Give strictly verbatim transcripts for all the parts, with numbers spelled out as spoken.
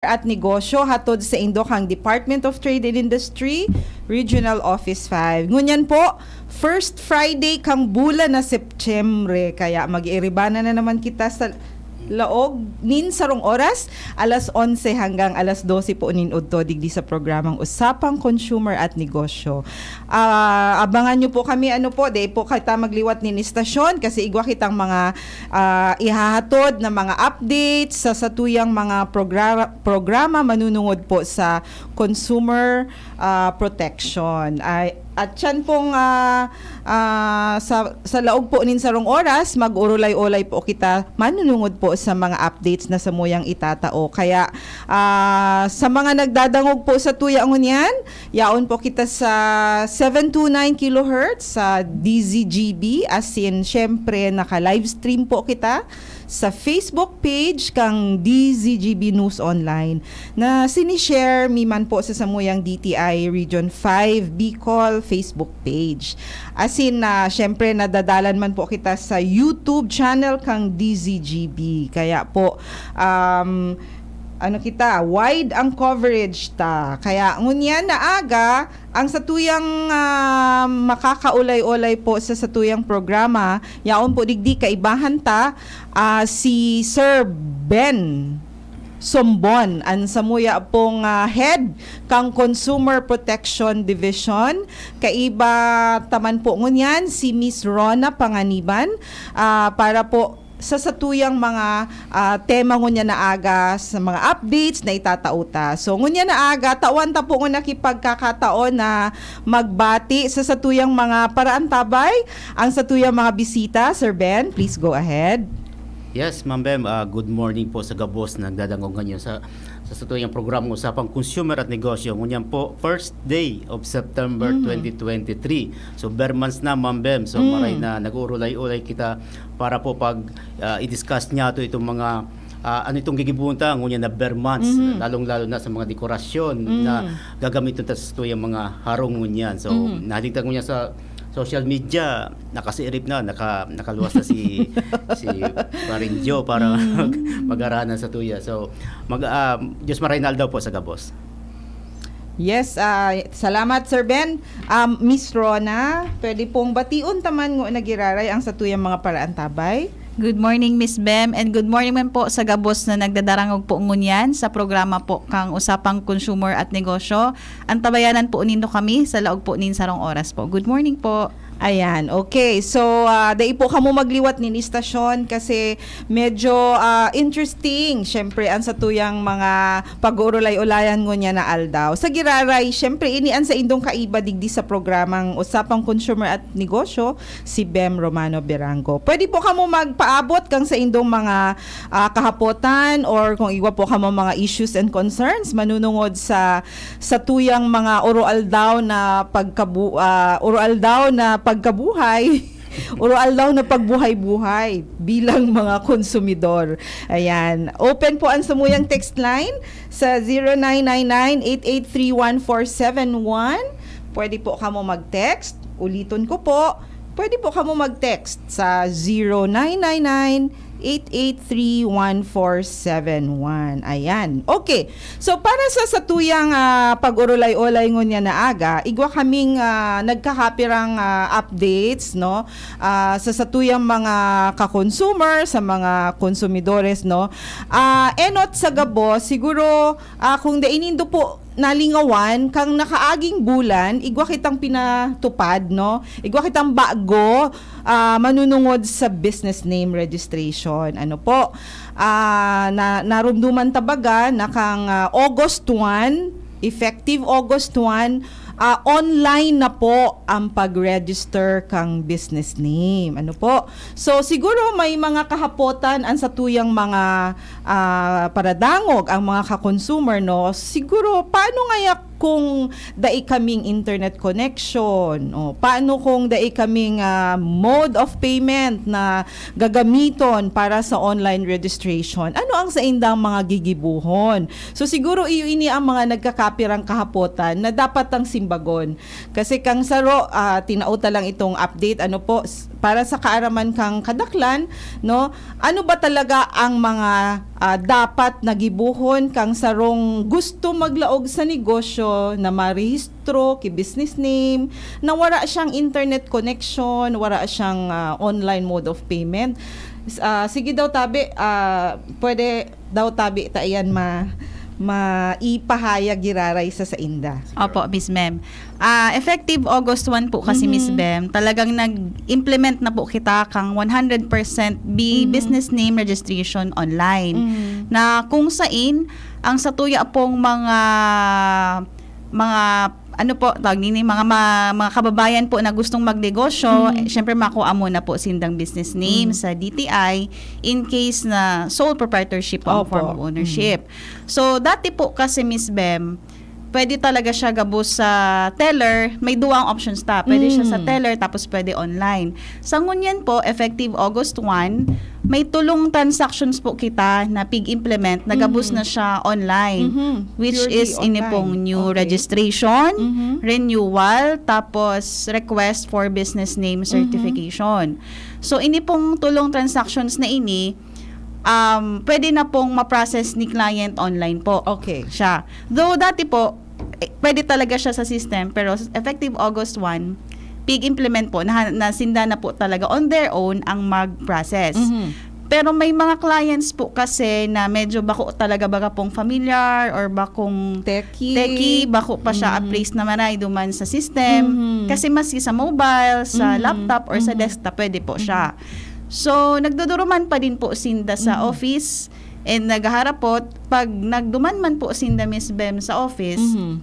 at Negosyo, hatod saindo kan Department of Trade and Industry, Regional Office five. Ngunyan po, first Friday kan bulan na Setyembre, kaya mag-iiribanan na naman kita sa laog nin sarong oras, alas onse hanggang alas dose po nin udto, digdi sa programang Usapang Consumer at Negosyo. Ah, abangan nyo po kami, ano po, di po kita magliwat nin istasyon kasi igwa kitang mga, ah, ihahatod na mga updates sa satuyang mga progra-, programa manunungod po sa consumer, ah, protection. Ay, at siyan pong, ah, ah, sa, sa laog po nin sarong oras, mag-urulay-ulay po kita manunungod po sa mga updates na samuyang itatao. Kaya, ah, sa mga nagdadangog po sa tuya ngunyan, yaon po kita sa seven two nine kilohertz sa D Z G B, as in, syempre, naka-livestream po kita sa Facebook page kan D Z G B News Online na sinishare mi man po sa samuyang D T I Region five Bicol Facebook page. As in, ah, syempre, nadadalan man po kita sa YouTube channel kan D Z G B. Kaya po, um, ano kita, wide ang coverage ta. Kaya ngunyan na aga, ang satuyang, ah, makakaulay-ulay po sa satuyang programa, yaon po digdi kaibahan ta, ah, si Sir Ben Sombon, ang samuya pong, ah, head kan Consumer Protection Division. Kaiba ta man po ngunyan si Miss Rona Panganiban, ah, para po sa satuyang mga, ah, tema ngunyan na aga, sa mga updates na itatao ta. So, ngunyan na aga, tawan ta po ngunyan nakipagkakataon na magbati sa satuyang mga paraantabay, ang satuyang mga bisita. Sir Ben, please go ahead. Yes, Ma'am Bem, ah, good morning po sa gabos na nagdadangog ngayon sa, sa satuyang programang Usapang Consumer at Negosyo. Ngunyan po, first day of September Mm. twenty twenty-three. So, ber months na, Ma'am Bem. So, Mm. maray na nag-uurulay-ulay kita para po pag, ah, i-discuss niya to itong mga, ah, ano itong gigibuhon ta, ngunyan na ber months, Mhm. lalong-lalo na sa mga dekorasyon Mm. na gagamiton ta sa satuyang mga harong ngunyan. So, Mhm. nahiling ta ngunyan sa social media, nakasiirip na, naka, nakaluwas na si, si Paring Joe para Mm. mag, mag-arana sa tuya. So, mag, ah, Diyos maray na aldaw po sa gabos. Yes, ah, salamat, Sir Ben. Um, Miss Rona, pwede pong bation ta man ngunyan na giraray ang satuyang mga paraantabay. Good morning, Miss Bem, and good morning man po sa gabos na nagdadarangog po ngunyan sa programa po kang Usapang Consumer at Negosyo. Antabayanan po nindo kami sa laog po nin sarong oras po. Good morning po. Ayan, okay. So, ah, dai po kamo magliwat nin istasyon kasi medyo, ah, interesting, syempre, ang satuyang mga pag-uurulay-ulayan ngunyan na aldaw. Sa giraray, syempre, ini an saindong kaiba digdi sa programang Usapang Consumer at Negosyo, si Bem Romano Berango. Pwede po kamo magpaabot kan saindong mga, ah, kahapotan or kung igwa po kamo mga issues and concerns manunungod sa satuyang mga uro-aldaw na pagkabu-, ah, uro-aldaw na pagkabuhay, uro-aldaw na pagbuhay-buhay bilang mga konsumidor. Ayan. Open po ang samuyang text line sa zero nine nine nine eight eight three one four seven one. Pwede po kamo mag-text. Uliton ko po, pwede po kamo mag-text sa zero nine nine nine eight eight three one four seven one. Ayan. Okay. So, para sa satuyang, ah, pag-urulay-ulay ngunyan na aga, igwa kaming, ah, nagkakapirang, ah, updates, no? Ah, sa satuyang mga ka-consumer, sa mga konsumidores, no? Ah, enot sa gabos, siguro, ah, kung dai nindo po nalingawan, kang nakaaging bulan, igwa kitang pinatupad, no? Igwa kitang bago, ah, manunungod sa business name registration. Ano po? Ah, na, narumduman ta baga na kang, ah, August one, effective August one, ah, online na po ang pag-register kang business name. Ano po? So, siguro may mga kahapotan ang satuyang mga, ah, paradangog, ang mga ka-consumer, no? Siguro, paano ngaya kung dai kaming internet connection? O, paano kung dai kaming, ah, mode of payment na gagamiton para sa online registration? Ano ang saindang mga gigibuhon? So, siguro iyo ini ang mga nagkakapirang kahapotan na dapat tang simbagon. Kasi kang saro, ah, tinao ta lang itong update, ano po, s-, Para sa kaaraman kang kadaklan, no, ano ba talaga ang mga, ah, dapat na gibohon kang sarong gusto maglaog sa negosyo na marehistro ki business name, na wara siyang internet connection, wara siyang, ah, online mode of payment? S-, ah, sige daw, tabi, ah, pwede daw, tabi, ta iyan ma-, maipahayag giraray sa sainda. Opo, Miss Bem. Ah, effective August one po kasi, Miss Mhm. Bem, talagang nag-implement na po kita kang one hundred percent bi-, Mhm. business name registration online. Mhm. Na kung sain, ang satuya pong mga, mga, ano po, tawag nini, mga ma-, mga kababayan po na gustong magnegosyo, Mhm. eh, syempre makuha muna po sindang business name Mhm. sa D T I in case na sole proprietorship po ang Opo. form of ownership. Mhm. So, dati po kasi, Miss Bem, pwede talaga siya gabos sa teller. May duwang options ta. Pwede siya sa Mm. teller, tapos pwede online. Sa ngunyan po, effective August one, may tulong transactions po kita na pig-implement na gabos Mhm. na siya online, Mhm. which Purely is ini pong online. new Okay. registration, Mhm. renewal, tapos request for business name Mhm. certification. So, ini pong tulong transactions na ini, um, pwede na pong ma-process ni client online po Okay. siya. Though dati po, eh, pwede talaga siya sa system, pero effective August one, pig-implement po, na, na sinda na po talaga on their own ang mag-process. Mhm. Pero may mga clients po kasi na medyo bako talaga, baga pong familiar or bakong Techie. techie, bako pa siya Mhm. appraised na maray duman sa system. Mhm. Kasi maski sa mobile, sa Mhm. laptop, or sa Mhm. desktop, pwede po siya. Mhm. So, nagduduruman pa din po sinda sa Mhm. office and naghaharapot. Pag nagduman man po sinda, Miss Bem, sa office, Mhm.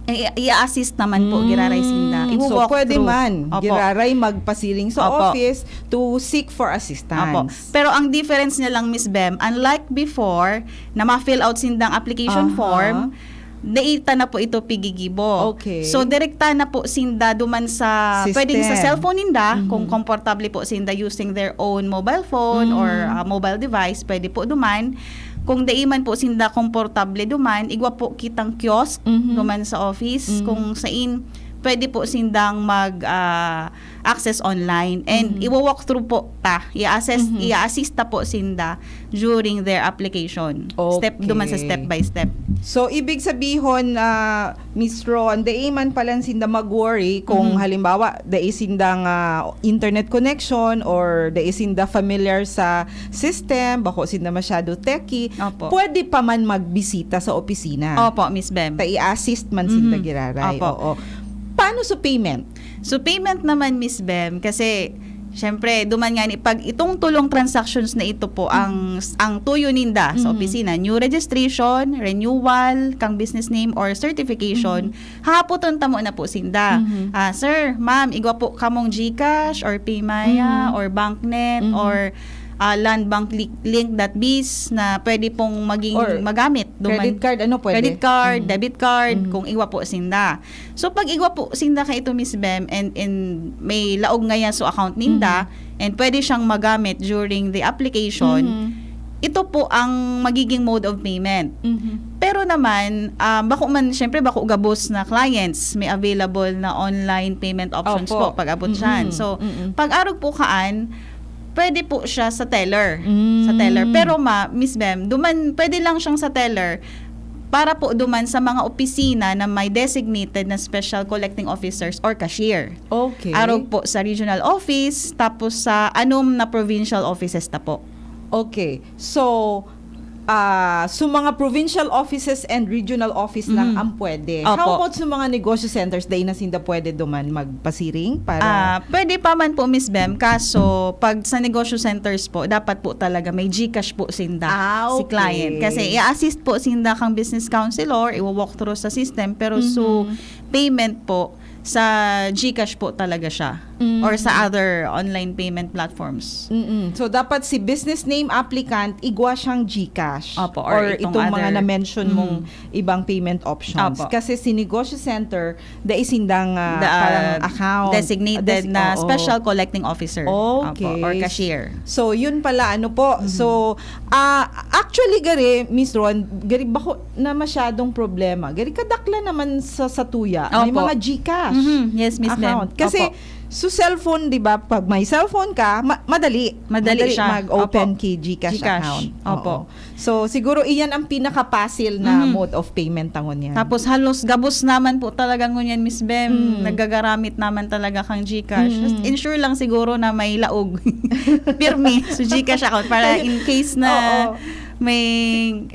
eh, i-, i-assist naman po, Mm. giraray sinda. So, Iwo-walk pwede through. man, Opo. giraray magpasiring sa Opo. office to seek for assistance. Opo. Pero ang difference niya lang, Miss Bem, unlike before, na ma-fill out sindang application Aha. form, dai ta na po ito pigigibo. Okay. So, direkta na po sinda duman sa, System. pwedeng sa cellphone ninda, Mhm. kung komportable po sinda using their own mobile phone or, Mm. ah, mobile device, pwede po duman. Kung dai man po sinda komportable duman, igwa po kitang kiosk Mhm. duman sa office, Mhm. kung sain pwede po sindang mag, ah, access online. And Mhm. iwo-walk through po ta, i-assess, Mhm. i-assist ta po sinda during their application. Step, duman sa Okay. step by step. So, ibig sabihon, ah, Miss Ron, dai man palan sinda mag-worry kung Mhm. halimbawa, dai sindang, ah, internet connection or dai sinda familiar sa system, bako sinda masyado techie, Opo. pwede pa man magbisita sa opisina. Opo, Miss Bem. Ta i-assist man sinda Mhm. giraray. Opo. Oo. Paano sa payment? So, payment naman, Miss Bem, kasi, syempre, duman nga ni, pag itong tulong transactions na ito po, ang, Mhm. ang tuyo ninda sa Mhm. opisina, new registration, renewal, kang business name, or certification, Mhm. hahapoton ta muna po sinda. Mhm. Ah, "Sir, ma'am, igwa po kamong GCash or PayMaya Mhm. or BancNet Mhm. or, ah, Land Bank li-, link dot biz na pwede pong maging Or magamit." Duman, credit card, ano pwede? credit card, Mhm. debit card, Mhm. kung igwa po sinda. So, pag igwa po sinda kaito, Miss Bem, and, and may laog ngaya so account ninda, Mhm. and pwede siyang magamit during the application, Mhm. ito po ang magiging mode of payment. Mhm. Pero naman, ah, bako man, syempre, bako gabos na clients, may available na online payment options Opo. po pag abot Mm-mm. dyan. So, Mm-mm. pag arog po kaan, pwede po siya sa teller. Sa Mm. teller. Pero ma-, Miss Bem, duman, pwede lang siyang sa teller para po duman sa mga opisina na may designated na special collecting officers or cashier. Okay. Arog po sa regional office, tapos sa anom na provincial offices ta po. Okay. So, ah, so mga provincial offices and regional office lang Mhm. ang pwede. Opo. How about sa mga negosyo centers? Dai na sinda pwede duman magpasiring para Ah, pwede pa man po, Miss Bem, kaso pag sa negosyo centers po, dapat po talaga may GCash po sinda, Ah, si okay. client. Kasi i-assist po sinda kang business counselor, iwo-walk through sa system, pero so Mhm. payment po, sa GCash po talaga siya Mm. or sa other online payment platforms. Mm-mm. So, dapat si business name applicant, igwa siyang GCash Opo, or or itong itong mga other na-mention mong Mm. ibang payment options. Opo. Kasi si negosyo center, dai sindang, ah, The, ah, parang account. designated Desi-, na oo. special collecting officer. Okay. Opo, or cashier. So, yun pala, ano po. Mhm. So, ah, actually, gari, Miss Ron, gari, bako na masyadong problema. Gari, kadakla naman sa, sa tuya. May Opo. mga GCash Mhm. Yes, Miss Bem. account. Kasi, Opo. So, cellphone, di ba? Pag may cellphone ka, ma- madali. Madali siya. Mag-open Opo. ki GCash, GCash. Account. Opo. Oo. So, siguro iyan ang pinaka-facile na Mhm. mode of payment tangon yan. Tapos halos gabos naman po talaga ngunyan, Miss Bem. Mm. Nagagaramit naman talaga kang GCash. Mm. Just ensure lang siguro na may laog. Pirmi. So GCash account para in case na Oo. may,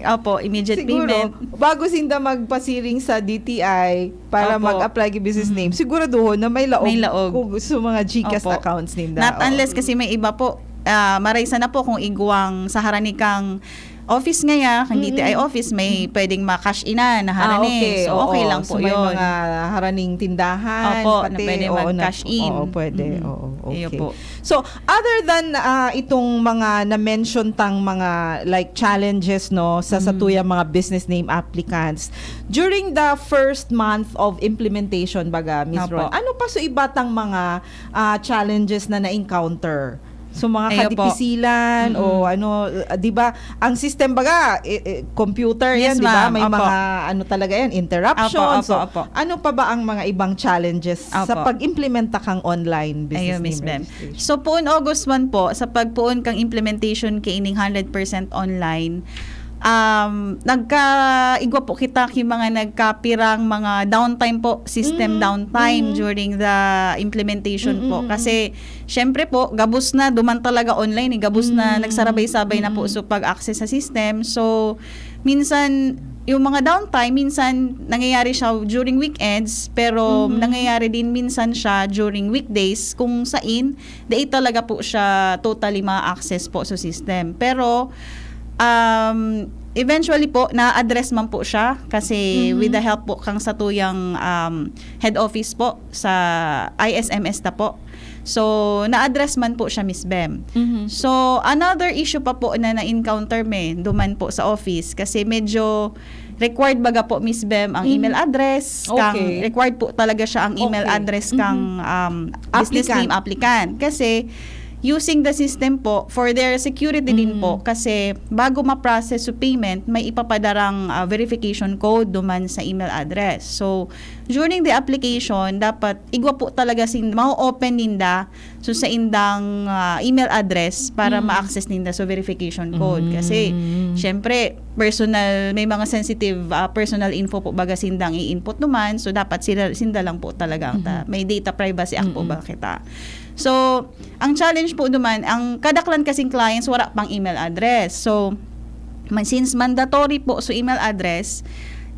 opo, immediate Siguro, payment. Bago sinda magpasiring sa D T I para Opo. mag-apply ki business Mhm. name, siguraduhon na may laog, May laog. Kung sa mga GCash Opo. accounts ninda. Not Oo. unless kasi may iba po, ah, maray sana po kung igwang sa harani kang office ngaya, kang D T I Mm-mm. office, may pwedeng ma-cash in na, na Ah, harani. okay. So, okay Oo. lang po So, may yun. mga haraning tindahan, Opo, pati, na pwede oo, mag-cash na- in. Oo, pwede. Mm-mm. Oo, okay. Iyo po. So, other than ah, itong mga na-mention tang mga like challenges, no, sa Mm. satuyang mga business name applicants, during the first month of implementation, baga, Miss Opo. Ron, ano pa so iba tang mga ah, challenges na na-encounter? So, mga Ayo po. kadipisilan Mm-mm. o ano, ah, di ba, ang system baga, eh, eh, computer yan, Yes, di ba? ma'am. May Opo. mga, ano talaga yan, interruption. Opo, opo, So, opo. ano pa ba ang mga ibang challenges sa Opo. pag-implementa kang online business Ayun, Miss name Bem. registration? So, poon August one po, sa pagpoon kang implementation kaining hundred percent online, um, nagkaigwa po kita ki mga nagkapirang mga downtime po, system Mhm. downtime Mhm. during the implementation po. Mm-mm. Kasi, syempre po, gabos na, duman talaga online, eh, gabos na, Mm. nagsarabay-sabay na po Mm-mm. so pag-access sa system. So, minsan, yung mga downtime, minsan nangyayari siya during weekends, pero Mhm. nangyayari din minsan siya during weekdays kung sain, dai talaga po siya totally ma-access po sa system. Pero, um, eventually po, na-address man po siya kasi Mhm. with the help po kang satuyang, um, head office po sa I S M S ta po. So, na-address man po siya, Miss Bem. Mhm. So, another issue pa po na na-encounter mi, duman po sa office, kasi medyo required baga po, Miss Bem, ang Mhm. email address, kang, Okay. required po talaga siya ang email Okay. address Mhm. kang, um, business Applicant. name applicant. Kasi, using the system po, for their security din Mm. po, kasi bago ma-process yung payment, may ipapadarang, ah, verification code duman sa email address. So, during the application, dapat igwa po talaga sin-, ma-open ninda so sa indang, ah, email address para Mm. ma-access ninda so verification code. Mm. Kasi, syempre, personal, may mga sensitive, ah, personal info po baga sindang i-input duman. So, dapat sila, sinda lang po talaga ang ta-, Mhm. may data privacy act po Mm-mm. ba kita. So, ang challenge po duman, ang kadaklan kasing clients wala pang email address. So, man, since mandatory po so email address,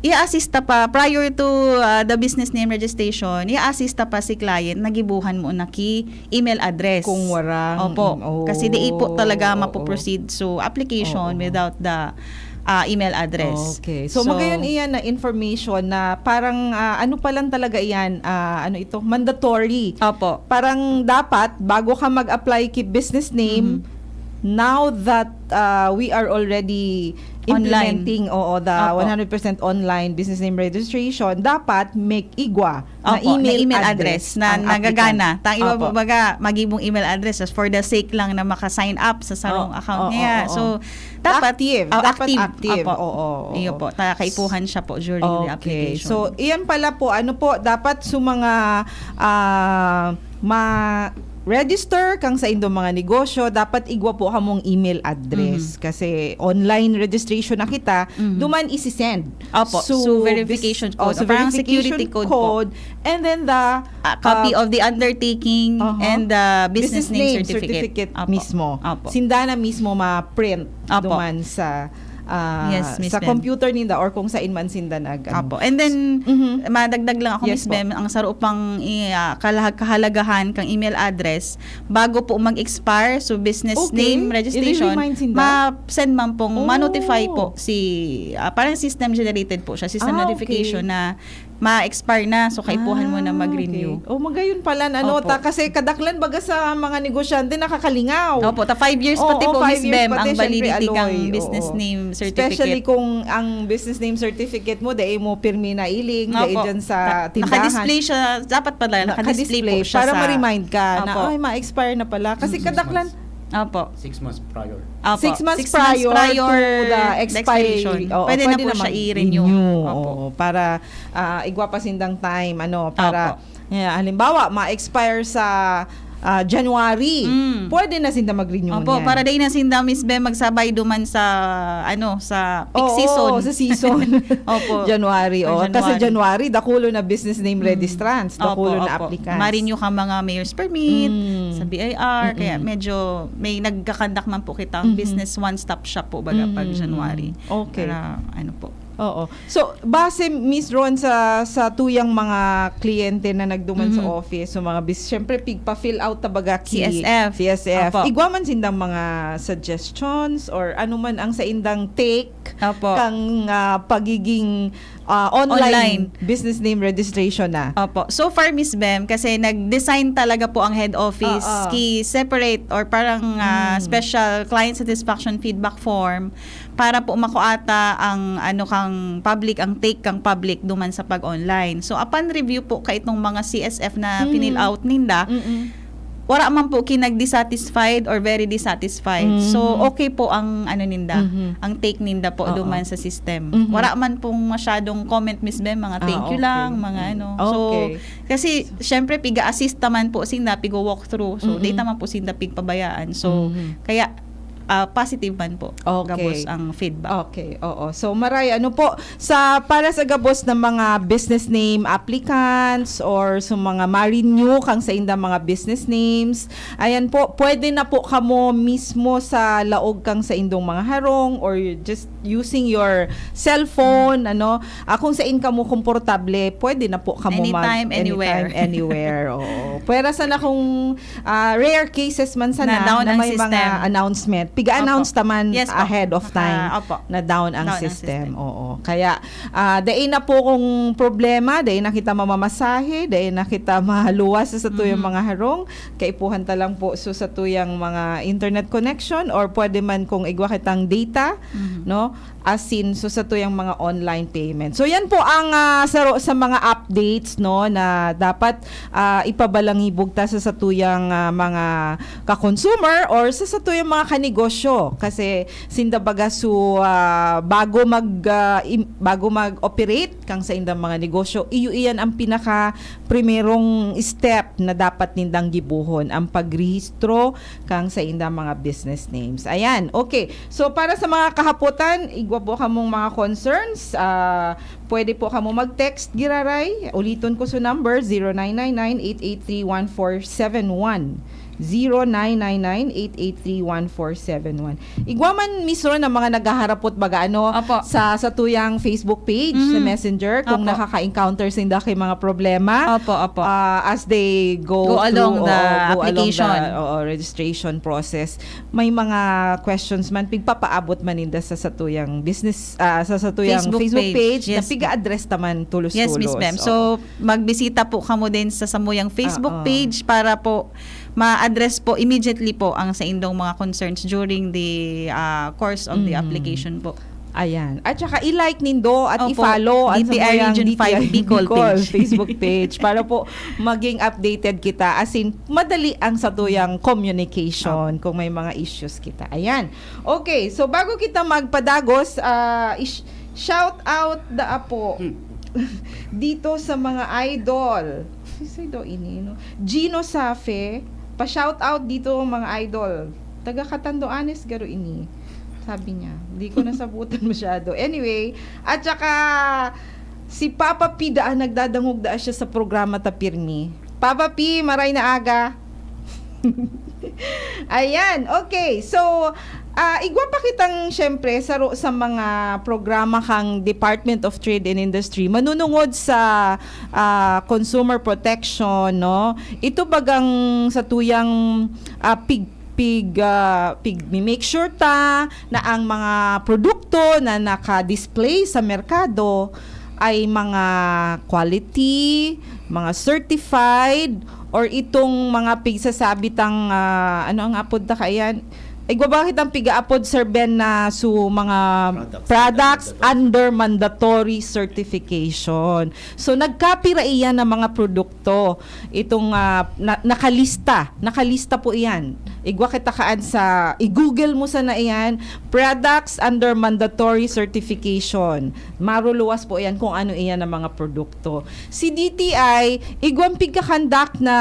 i-assist ta pa prior to, ah, the business name registration, i-assist ta pa si client na gibuhan mo na ki email address. Kung warang Opo. im-, oh, Kasi di po talaga oo. mapoproceed so application Oo. without the, ah, email address. Okay. So, magayon iyan na information na parang, ah, ano pa lang talaga iyan, ah, ano ito, mandatory. Opo. Parang dapat, bago ka mag-apply ki business name, Mhm. now that ah, we are already Online. implementing, oo, the Opo. one hundred percent online business name registration, dapat may igwa na Opo, na email, email address, address na ang applicant. Tang iba Opo. po baga, magibong email address as for the sake lang na maka-sign up sa sarong Oo, account oo, niya. oo. So, Dapat dapat active. oh, Dapat active. Oo, oo, oo. Iyo po, ta-, kaipuhan siya po during the Okay. application. So, iyan pala po, ano po, dapat sa mga ah, ma-register kang sa indong mga negosyo, dapat igwa po kamong email address. Mhm. Kasi online registration na kita, Mhm. duman isi-send. Opo, so verification bis- code. oh, so Parang verification security code po. code. And then the A copy ah, of the undertaking Uh-huh. and the business, business name certificate. certificate Opo. mismo. Opo. Sinda na mismo ma-print Opo. duman sa ah, Yes, Miss sa Bem. computer ninda or kung saan man sinda nag ano. Opo. And then, Mhm. madagdag lang ako, Yes Miss po. Bem, ang saro pang i- ah, kalah-, kahalagahan kang email address, bago po mag-expire, so business Okay. name registration, I-remind sinda? ma-send man pong, Oh. ma-notify po si, ah, parang system generated po siya, system Ah, notification okay. na ma-expire na, so kaipuhan mo na Ah, mag-renew. okay. Oh, magayon pala, ano, Opo. ta, kasi kadaklan baga sa mga negosyante nakakalingaw. Opo, ta five years Oo, pati po, five Miss years Bem, pati, ang syempre, validity kang aloy, business oo. name certificate. Especially kung ang business name certificate mo, dahil mo pirmi na iling, dahil Opo. dyan sa Na-, tindahan. Naka-display siya, dapat pala, naka-display po siya Para sa ma-remind ka na, Opo. "Ay, ma-expire na pala." Kasi Mm, kadaklan, six months. Opo. Six months prior. Opo. Six months Six months prior prior to the the expiration. expiration. Oo, Pwede pwede na po na siya mag- i-renew. renew. Opo. Oo, para ah, igwa pa sindang time, ano, para Opo. yeah, halimbawa, ma-expire sa ah, January, Mm. pwede na sinda mag-renew Opo, niyan. Para dai na sinda, Miss Bem, magsabay duman sa, ano, sa peak Oo, season. sa season. Opo. January. Sa Oh. Kasi January. January, dakulo na business name Mm. registrants, dakulo Opo, na opo. applicants. Ma-renew ka mga mayor's permit, Mm. sa B I R, kaya Mm-mm. medyo may nagkakandak man po kitang Mhm. business one-stop shop po baga pag Mhm. January. Okay. Para ano po. Oo. So, base, Miss Ron, sa, sa tuyang mga kliyente na nagduman sa Mhm. office, so mga bis, syempre, pigpa-fill out tabaga ki C S F. C S F. Opo. Igwa man sindang mga suggestions or ano man ang saindang take Opo. kang ah, pagiging ah, online, Online. business name registration na. Opo. So far, Miss Bem, kasi nag-design talaga po ang head office, Oo. ki-separate or parang ah, Mm. special client satisfaction feedback form para po makuata ang ano kang public, ang take kang public duman sa pag-online. So upon review po kaitong mga C S F na Mm. fill out ninda, Mm-mm. wala man po ki nag-dissatisfied or very dissatisfied. So Mhm. okay po ang ano ninda, Mhm. ang take ninda po Oo. duman sa system. Mhm. Wala man pong masyadong comment, Miss Bem, mga thank Ah, you okay. lang, mga ano. So Okay. kasi syempre piga-assist naman po sinda, pigo-walk through. So Mm-mm. di naman po sinda pigpabayaan. So Mhm. kaya ah, positive man po Okay. gabos ang feedback. Okay, oo. So, maray, ano po, sa, para sa gabos ng mga business name applicants or sa mga ma-renew kang sa indang mga business names, ayan po, pwede na po kamo mismo sa laog kang sa indong mga harong or just using your cellphone, ano, ah, kung sain kamo komportable, pwede na po kamo mag- Anytime, anywhere. Anytime, anywhere, oo. Pwera sana kung ah, rare cases man sana Na down na ang may system. mga announcement. Piga-announce Opo. taman Yes po. ahead of time Ah, opo. na down ang Down ang system. system. Oo. Kaya, ah, dai na po kung problema, dai na kita mamamasahe, dai na kita mahaluwas sa satuyang Mhm. mga harong. Kaipuhan ta lang po so satuyang mga internet connection or pwede man kung igwa kitang data, Mhm. no? Asin so satuyang mga online payment. So yan po ang ah, saro sa mga updates, no, na dapat ah, ipabalangibog ta sa satuyang ah, mga ka-consumer or sa satuyang mga kanegosyo kasi sinda baga so ah, bago mag ah, im- bago mag-operate kang sa indang mga negosyo, iyo iyan ang pinaka primerong step na dapat nindang gibohon, ang pagrehistro kang sa indang mga business names. Ayan, okay. So para sa mga kahapotan, igwa po kamong mga concerns, ah, pwede po kamo mag-text giraray. Uliton ko sa number, zero nine nine nine eight eight three one four seven one. Zero nine nine nine eight eight three one four seven one. Igwa man, Miss Ron, ang mga naghaharapot baga ano Opo. sa satuyang Facebook page, sa Mhm. Messenger, kung Opo. nakaka-encounter sinda kay mga problema. Opo, opo. Ah, as they go, Go along through, the oo, go along application. The, oo, registration process, may mga questions man, pigpapaabot man ninda sa satuyang business, ah, sa satuyang Facebook Facebook, page. page, na Yes. piga-address ta man tulos-tulos. Yes, Miss Bem. Oo. So, magbisita po kamo din sa samuyang Facebook Oo. page para po ma-address po immediately po ang sa indong mga concerns during the ah, course of the Mhm. application po. Ayan. At saka i-like nindo at Opo. i-follow ang D T I samuyang Region D T I five Bicol page. Facebook page para po maging updated kita. As in, madali ang satuyang communication kung may mga issues kita. Ayan. Okay, so bago kita magpadagos, ah, ish- shout out da apo Hmm. dito sa mga idol. Sisay daw ini, no? Gino Safe, pa-shout out dito, mga idol. Taga Catanduanes garo ini, sabi niya. Di ko nasabutan masyado. Anyway, at saka si Papa P daa, nagdadangog daa siya sa programa ta pirmi. Papa P, maray na aga. Ayan, okay. So, ah, igwa pa kitang, syempre, saro sa mga programa kang Department of Trade and Industry manunungod sa ah, consumer protection, no? Ito bagang satuyang ah, pig pig ah, pig make sure ta na ang mga produkto na naka-display sa merkado ay mga quality, mga certified, or itong mga pigsasabi tang ah, ano ang apod ta kaiyan? Igwa ba kitang pigaapod, Sir Ben, na su mga Products products under under mandatory certification? So, nagkapira iyan na mga produkto. Itong ah, na, nakalista. Nakalista po iyan. Igwa kita kaan sa, i-google mo sana iyan, products under mandatory certification. Maruluwas po iyan kung ano iyan ang mga produkto. Si D T I, igwang pigkakandak na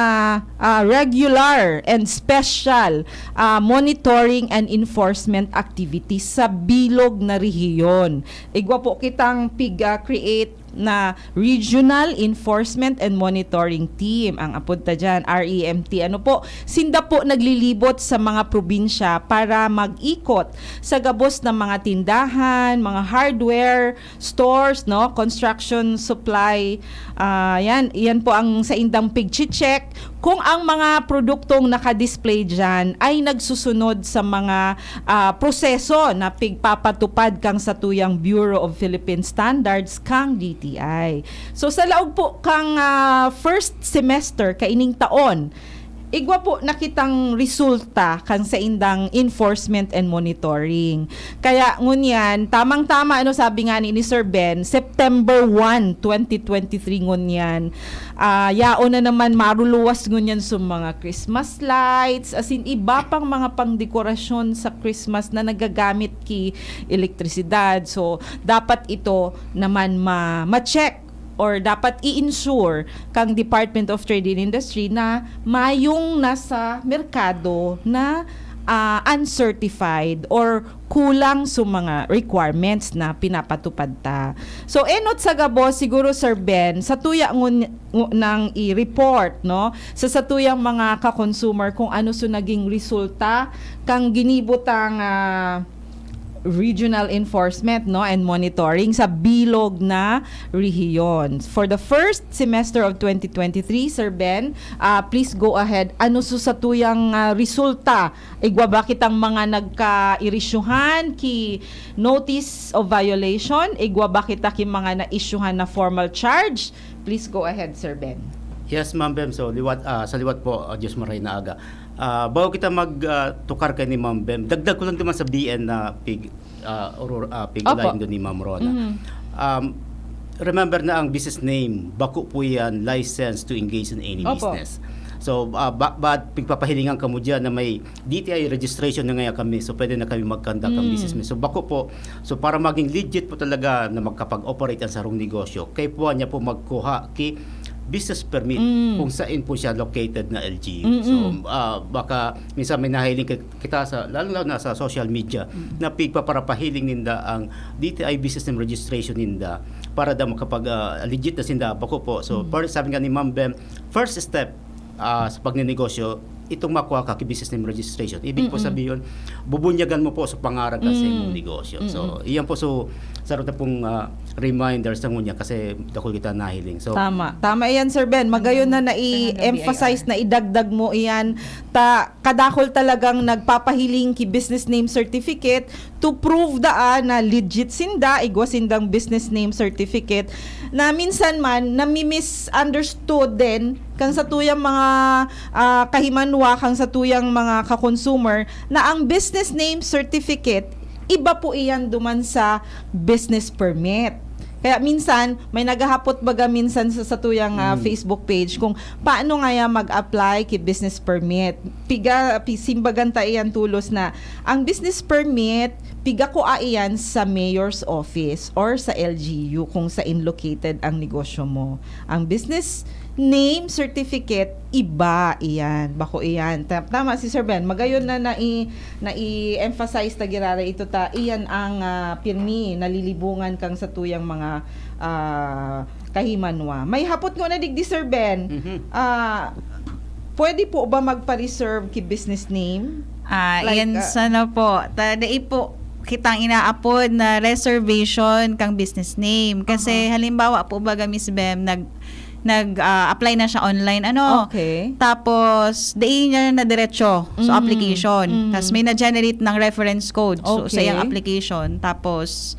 ah, regular and special ah, monitoring and enforcement activities sa bilog na rehiyon. Igwa po kitang pig-create na Regional Enforcement and Monitoring Team. Ang apod ta dyan, R E M T. Ano po? Sinda po naglilibot sa mga probinsya para mag-ikot sa gabos ng mga tindahan, mga hardware, stores, no, construction supply. Ah, yan, yan po ang saindang pigche-check kung ang mga produktong nakadisplay diyan ay nagsusunod sa mga ah, proseso na pigpapatupad kang satuyang Bureau of Philippine Standards kang D T I. So sa laog po kang ah, first semester kaining taon, igwa po nakitang resulta kan saindang enforcement and monitoring. Kaya ngunyan, tamang-tama ano sabi nga ni, ni Sir Ben, September one, twenty twenty-three ngunyan, ah, yaon na naman maruluwas ngunyan sa mga Christmas lights, as in iba pang mga pangdekorasyon sa Christmas na nagagamit ki elektrisidad. So, dapat ito naman ma- ma-check or dapat i-ensure kang Department of Trade and Industry na mayong nasa merkado na ah, uncertified or kulang sa mga requirements na pinapatupad ta. So, enot sa gabos, siguro, Sir Ben, sa tuya ngun, ngu- nang i-report, no, sa satuyang mga ka-consumer kung ano so naging resulta kang ginibutang ah, regional enforcement, no, and monitoring sa bilog na rehiyon. For the first semester of twenty twenty-three, Sir Ben, ah, please go ahead. Ano so satuyang ah, resulta? Igwa ba kitang mga nagkairisyuhan ki notice of violation? Igwa ba kita ki mga na-issuehan na formal charge? Please go ahead, Sir Ben. Yes, Ma'am Bem. So, liwat, ah, sa liwat po, ah, Diyos maray na aga. Ah, bago kita mag ah, tukar kay ni Ma'am Bem, dagdag ko lang naman sa B N na pig ah, oror, ah, pig Opo. Ulayan doon ni Ma'am Rona. Mhm. Um, remember na ang business name, bako po yan license to engage in any Opo. business. So, ah, ba, ba, pigpapahilingan kamo dyan na may D T I registration na ngayon kami, so pwede na kami mag-conduct ng Mm. business. So, bako po, so para maging legit po talaga na magkapag-operate ang sarong negosyo, kaipuhan niya po magkuha ki business permit Mm. kung saan po siya located na L G U. Mm-mm. So, ah, baka minsan may nahiling ki- kita sa, lalo-lalo na sa social media, na pigpaparapahiling ninda ang D T I business name registration ninda para daw makapag, ah, legit na sinda. Bako po. So, Mm. par-, sabi nga ni Ma'am Bem, first step ah, sa pagnenegosyo, itong makuha ka ki business name registration. Ibig po Mm-mm. sabihin, bubunyagan mo po sa pangaran ka sa Mm. imong negosyo. So, Mm-mm. iyan po, so, sarot na pong ah, reminder sa ngunya kasi dakul kita nahiling. So, Tama. Tama iyan, Sir Ben. Magayon na Ang nai-emphasize, P I R. na idagdag mo iyan. Ta, kadakol talagang nagpapahiling ki business name certificate to prove daa na legit sinda, igwa sindang business name certificate. Na minsan man, nami-misunderstood din kang satuyang mga ah, kahimanwa, kang satuyang mga ka-consumer, na ang business name certificate, iba po iyan duman sa business permit. Kaya minsan, may naghahapot baga minsan sa satuyang ah, Mm. Facebook page kung paano ngaya mag-apply ki business permit. Piga, pi-, simbagan ta iyan tulos na ang business permit, piga kua iyan sa mayor's office or sa L G U kung saan located ang negosyo mo. Ang business name certificate, iba iyan. Bako iyan. Ta- Tama si Sir Ben. Magayon na nai-, nai-emphasize ta giraray ito ta. Iyan ang ah, pirmi, nalilibungan kang satuyang mga ah, kahimanwa. May hapot ko na digdi, Sir Ben. Mhm. Ah, pwede po ba magpa-reserve ki business name? Ah, Like, yan ah, sana po. Ta, dai po kitang inaapod na reservation kang business name. Kasi Aha. halimbawa po baga, Miss Bem, nag nag ah, apply na siya online, ano? Okay. Tapos, dai niya na diretso sa Mm. application. Mm. Tapos may na-generate ng reference code so, sa Okay. iyang application. Tapos,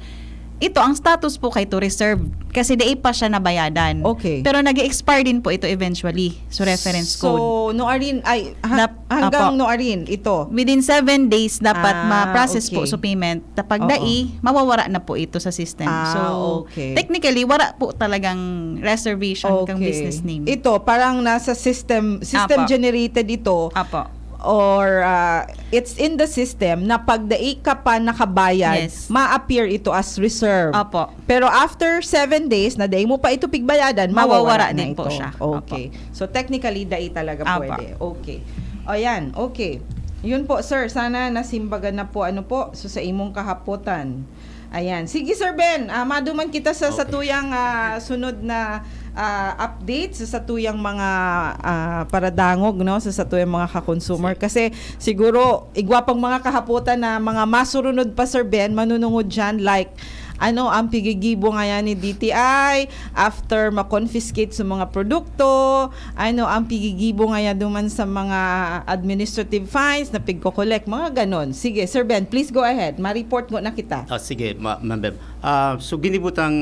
Ito, ang status po kay ito reserved kasi dai pa siya nabayadan. Okay. Pero nag-expire din po ito eventually. So, reference code. So, nuarin, ay, ha- Nap- hanggang Apo. nuarin ito. Within seven days, dapat Ah, ma-process po okay. So payment. Kapag Oo. dai, mawawara na po ito sa system. Ah, So, okay. Technically, wara po talagang reservation kang Okay. Business name. Ito, parang nasa system, system Apo. generated ito. Apo. Or uh, it's in the system na pag dai ka pa nakabayad, Yes. ma-appear ito as reserve. Apo. Pero after seven days na dai mo pa ito pigbayadan, mawawara, Mawawara na din ito. Po siya. Okay. So technically, dai talaga Apo. Pwede. Okay. O yan, okay. Yun po, sir. Sana nasimbagan na po, ano po, so sa imong kahapotan. Ayan. Sige, Sir Ben, ah, maduman kita sa Okay. satuyang ah, sunod na ah, update sa satuyang mga ah, paradangog, no, sa satuyang mga ka-consumer. Kasi siguro, igwa pang mga kahapotan na mga masurunod pa, Sir Ben, manunungod dyan, like, ano ang pigigibo ngayan ni D T I after ma-confiscate sa mga produkto, ano ang pigigibo ngayan duman sa mga administrative fines na pigko-collect, mga ganon. Sige, Sir Ben, please go ahead. Ma-report mo na kita. Ah, sige, ma- Ma'am Beb. Ah, so, ginibutang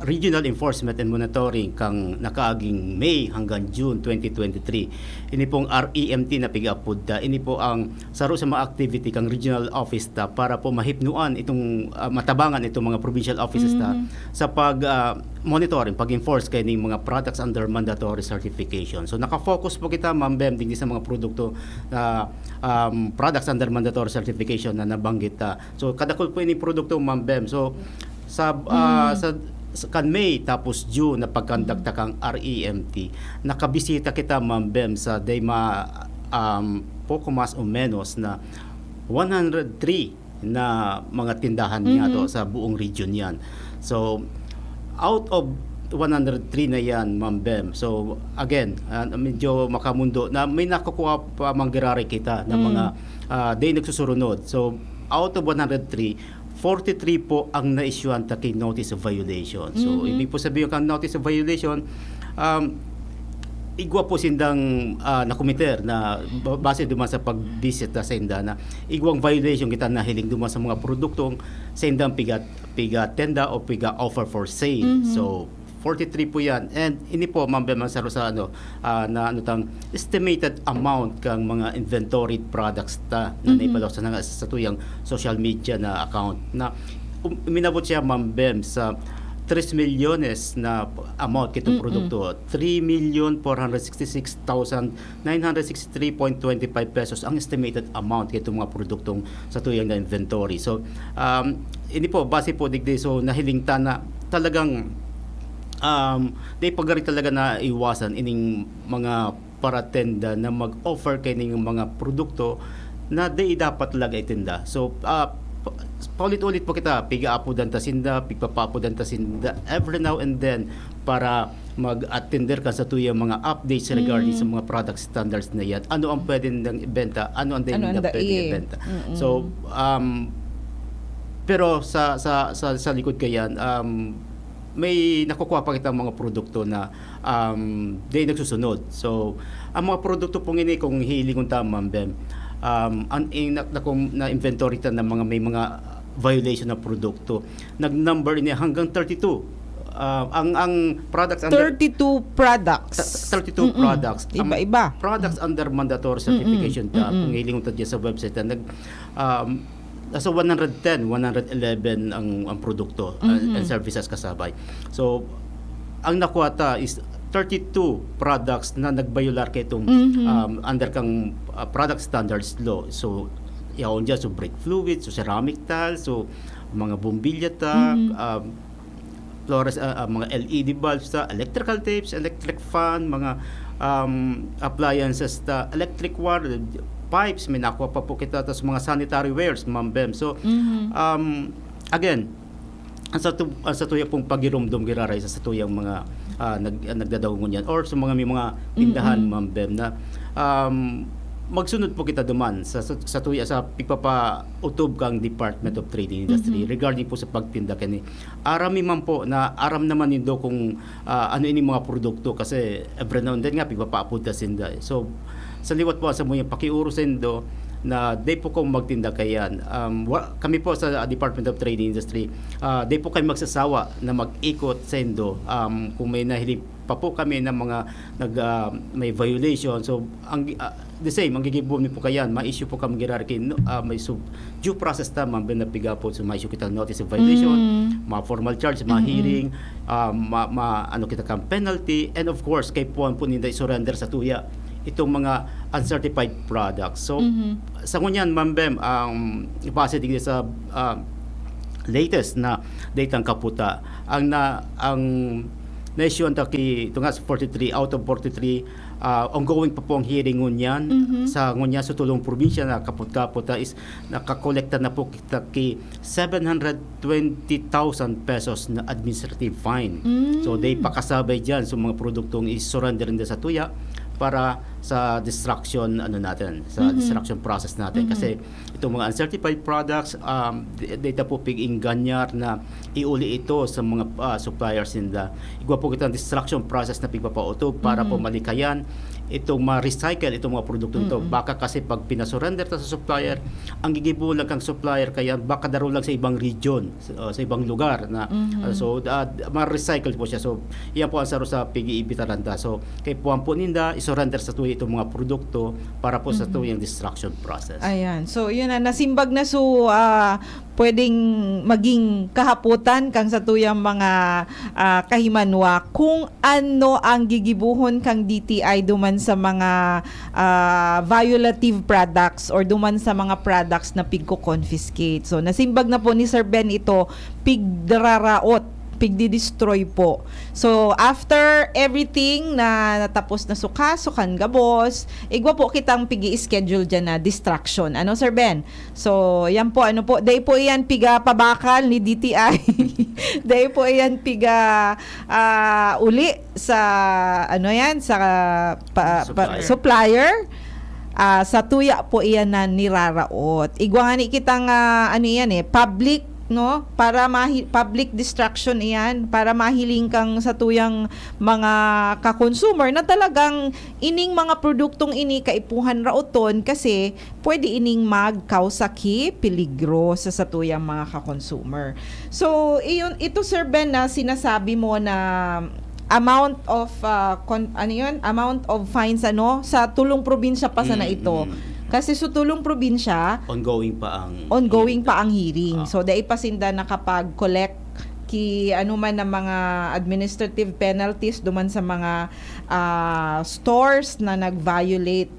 regional enforcement and monitoring kang nakaaging May hanggang June twenty twenty-three. Ini pong R E M T na pig-apod ta. Ini po ang saro sa mga activity kang regional office ta para po mahipnuan itong, ah, matabangan itong mga provincial offices ta sa pag, ah, monitoring, pag-enforce kay ning mga products under mandatory certification. So, nakafocus po kita, Ma'am Bem, digdi sa mga produkto na, um, products under mandatory certification na nabanggit ta. So, kadakul po ini produkto, Ma'am Bem. So, sa, ah, sa, sa kan May tapos June na pagkondukta kang R E M T, nakabisita kita, Ma'am Bem, sa dayma, um, poko mas o menos na one hundred three na mga tindahan niya to sa buong region yan. So, out of one hundred three na yan, Ma'am Bem. So, again, ah, medyo makamundo na may nakukuha pa manggiraray kita ng mga, ah, day nagsusurunod. So, out of one hundred three, forty-three po ang na-issuean ta ki notice of violation. So, ibig po sabihin kang notice of violation, um, igwa po sindang, ah, nakomiter na ba- base duman sa pagbisita sa inda na igwang violation kita nahiling duman sa mga produktong sa indang piga, piga tenda o piga offer for sale. So, forty-three po yan. And ini po, Ma'am Bem, ang saro sa ano, ah, na ano tang estimated amount kang mga inventory products ta na naipalabas na nga sa tuyang social media na account na um, minabot siya, Ma'am Bem, sa tres milyones na amount kitong produkto. Three million four hundred sixty-six thousand nine hundred sixty-three point twenty-five pesos ang estimated amount kitong mga produktong sa tuyang na inventory. So, um, ini po, base po digdi, so nahiling ta na talagang, um, di pagari talaga na iwasan ining mga paratenda na mag-offer kaining mga produkto na di dapat talaga itinda. So, ah, pa- paulit-ulit po kita, pig-aapodan ta sinda, pigpapaapodan ta sinda every now and then para mag-attender ka sa tuyang mga updates regarding sa mga product standards na yan. Ano ang pwede nang ibenta? Ano ang Ano hindi ang na pwede dai? ibenta? Mm-mm. So, um, pero sa, sa, sa, sa likod kayan, um, may nakukuha pa kitang mga produkto na, um, di nagsusunod. So, ang mga produkto pong ini, kung hihilingon ta, Ma'am Bem, um, ang in, na, na, na inventory ta ng mga may mga violation na produkto, nag-number ini hanggang thirty-two. Ah, ang ang products under Thirty-two products. Th- thirty-two products. Ang Iba-iba. Products under mandatory certification ta, kung hihilingon ta dyan sa website na nag, um, nasa one hundred ten, one hundred eleven ang, ang produkto, uh, and services kasabay. So, ang nakuha ta is thirty-two products na nagbayular kay itong, um, under kang, uh, product standards law. So, yaon dyan, so brake fluid, so ceramic tiles, so mga bombilya ta, um, fluores-, ah, ah, mga L E D bulbs ta, electrical tapes, electric fan, mga, um, appliances ta, electric wire, pipes, may nakuha pa po kita, tas mga sanitary wares, Ma'am Bem. So, um, again, ang sa tu-, ang sa tuya pong pagirumdom giraray sa, sa tuyang mga, ah, nag-, ah, nagdadahungon yan or sa mga may mga tindahan, Ma'am Bem, na, um, magsunod po kita duman sa, sa, sa tuya, sa pigpapautob kang Department of Trade and Industry regarding po sa pagtinda kani. Aram mi man po na aram naman nindo kung, ah, ano ini mga produkto kasi every now and then nga pigpapaapod ta sinda, eh. So, sa liwat po sa muyang pakioro sa indo, na di po ko magtinda kayan. Um, wa-, kami po sa Department of Trade and Industry, ah, di po kami magsasawa na mag-ikot saindo. Um, kung may nahiling pa po kami ng mga nag, ah, may violation, so ang, ah, the same, ang gigibo mi po kayan, ma-issue po kami girare ki, no, ah, may sub-, due process ta, ma'am, na piga po, so ma-issue kita notice of violation, Mm. mga formal charge, mga Mm-mm. hearing, ah, ma, ma, ano kita kang penalty, and of course, kaipuhan po ninda i-surrender sa tuya itong mga uncertified products. So, Mhm. sa ngunyan, Ma'am Bem, ang base digdi sa, ah, latest na datang kaputa, ang na, ang na-issue ta ki, ito nga, sa forty-three, out of forty-three, ah, ongoing pa po ang hearing ngunyan. Mhm. Sa ngunyan, sa tulong probinsya na kaput-kaput, ah, is nakakolekta na po kita ki seven hundred twenty thousand pesos na administrative fine. Mm. So, they pakasabay dyan sa mga produktong i-surrender nila sa tuya para sa destruction, ano natin, sa Mhm. destruction process natin. Mhm. Kasi itong mga uncertified products, um, di-, data po pig-ingganyar na iuli ito sa mga, ah, suppliers ninda. Igwa po kitang destruction process na pigpapautob para po Mhm. malikayan itong ma-recycle itong mga produkto nito. Mm-mm. Baka kasi pag pinasurrender ta sa supplier, ang gigibo lang kang supplier kaya baka daro lang sa ibang region, sa, uh, sa ibang lugar na, Mhm. uh, so, uh, ma-recycle po siya. So, yan po ang saro sa pig-iibitaran ta. So, kaipuhan po ninda, isurrender sa tuya itong mga produkto para po sa Mhm. tuyang destruction process. Ayan. So, yun na. Nasimbag na so, ah, pwedeng maging kahapotan kang sa tuyang mga, ah, kahimanwa kung ano ang gigibuhon kang D T I duman sa mga, ah, violative products or duman sa mga products na pigko-confiscate. So, nasimbag na po ni Sir Ben ito, pigdararaot, pigdi-destroy po. So, after everything na natapos na su kaso kan gabos, igwa po kitang pigi-schedule dyan na destruction. Ano, Sir Ben? So, yan po, ano po, dai po iyan piga pabakal ni D T I. Dai po iyan piga, ah, uli sa, ano yan, sa pa, pa, Supplier. supplier. Ah, sa tuya po iyan na niraraot. Igwa nga ni kitang, ah, ano yan eh, public, no? Para mahi-, public destruction iyan, para mahiling kang sa tuyang mga ka-consumer na talagang ining mga produktong ini kaipuhan raoton kasi pwede ining magkausa ki peligro sa satuyang mga ka-consumer. So, iyon, ito, Sir Ben, na sinasabi mo na amount of, ah, con-, ano yun? Amount of fines, ano? Sa tulong probinsya pa sana Mm, ito. Mm. Kasi sa tulong probinsya, Ongoing pa ang ongoing hearing. pa ang hearing. Ah. So, dai pa sinda nakapag-collect ki ano man ang mga administrative penalties duman sa mga, ah, stores na nag-violate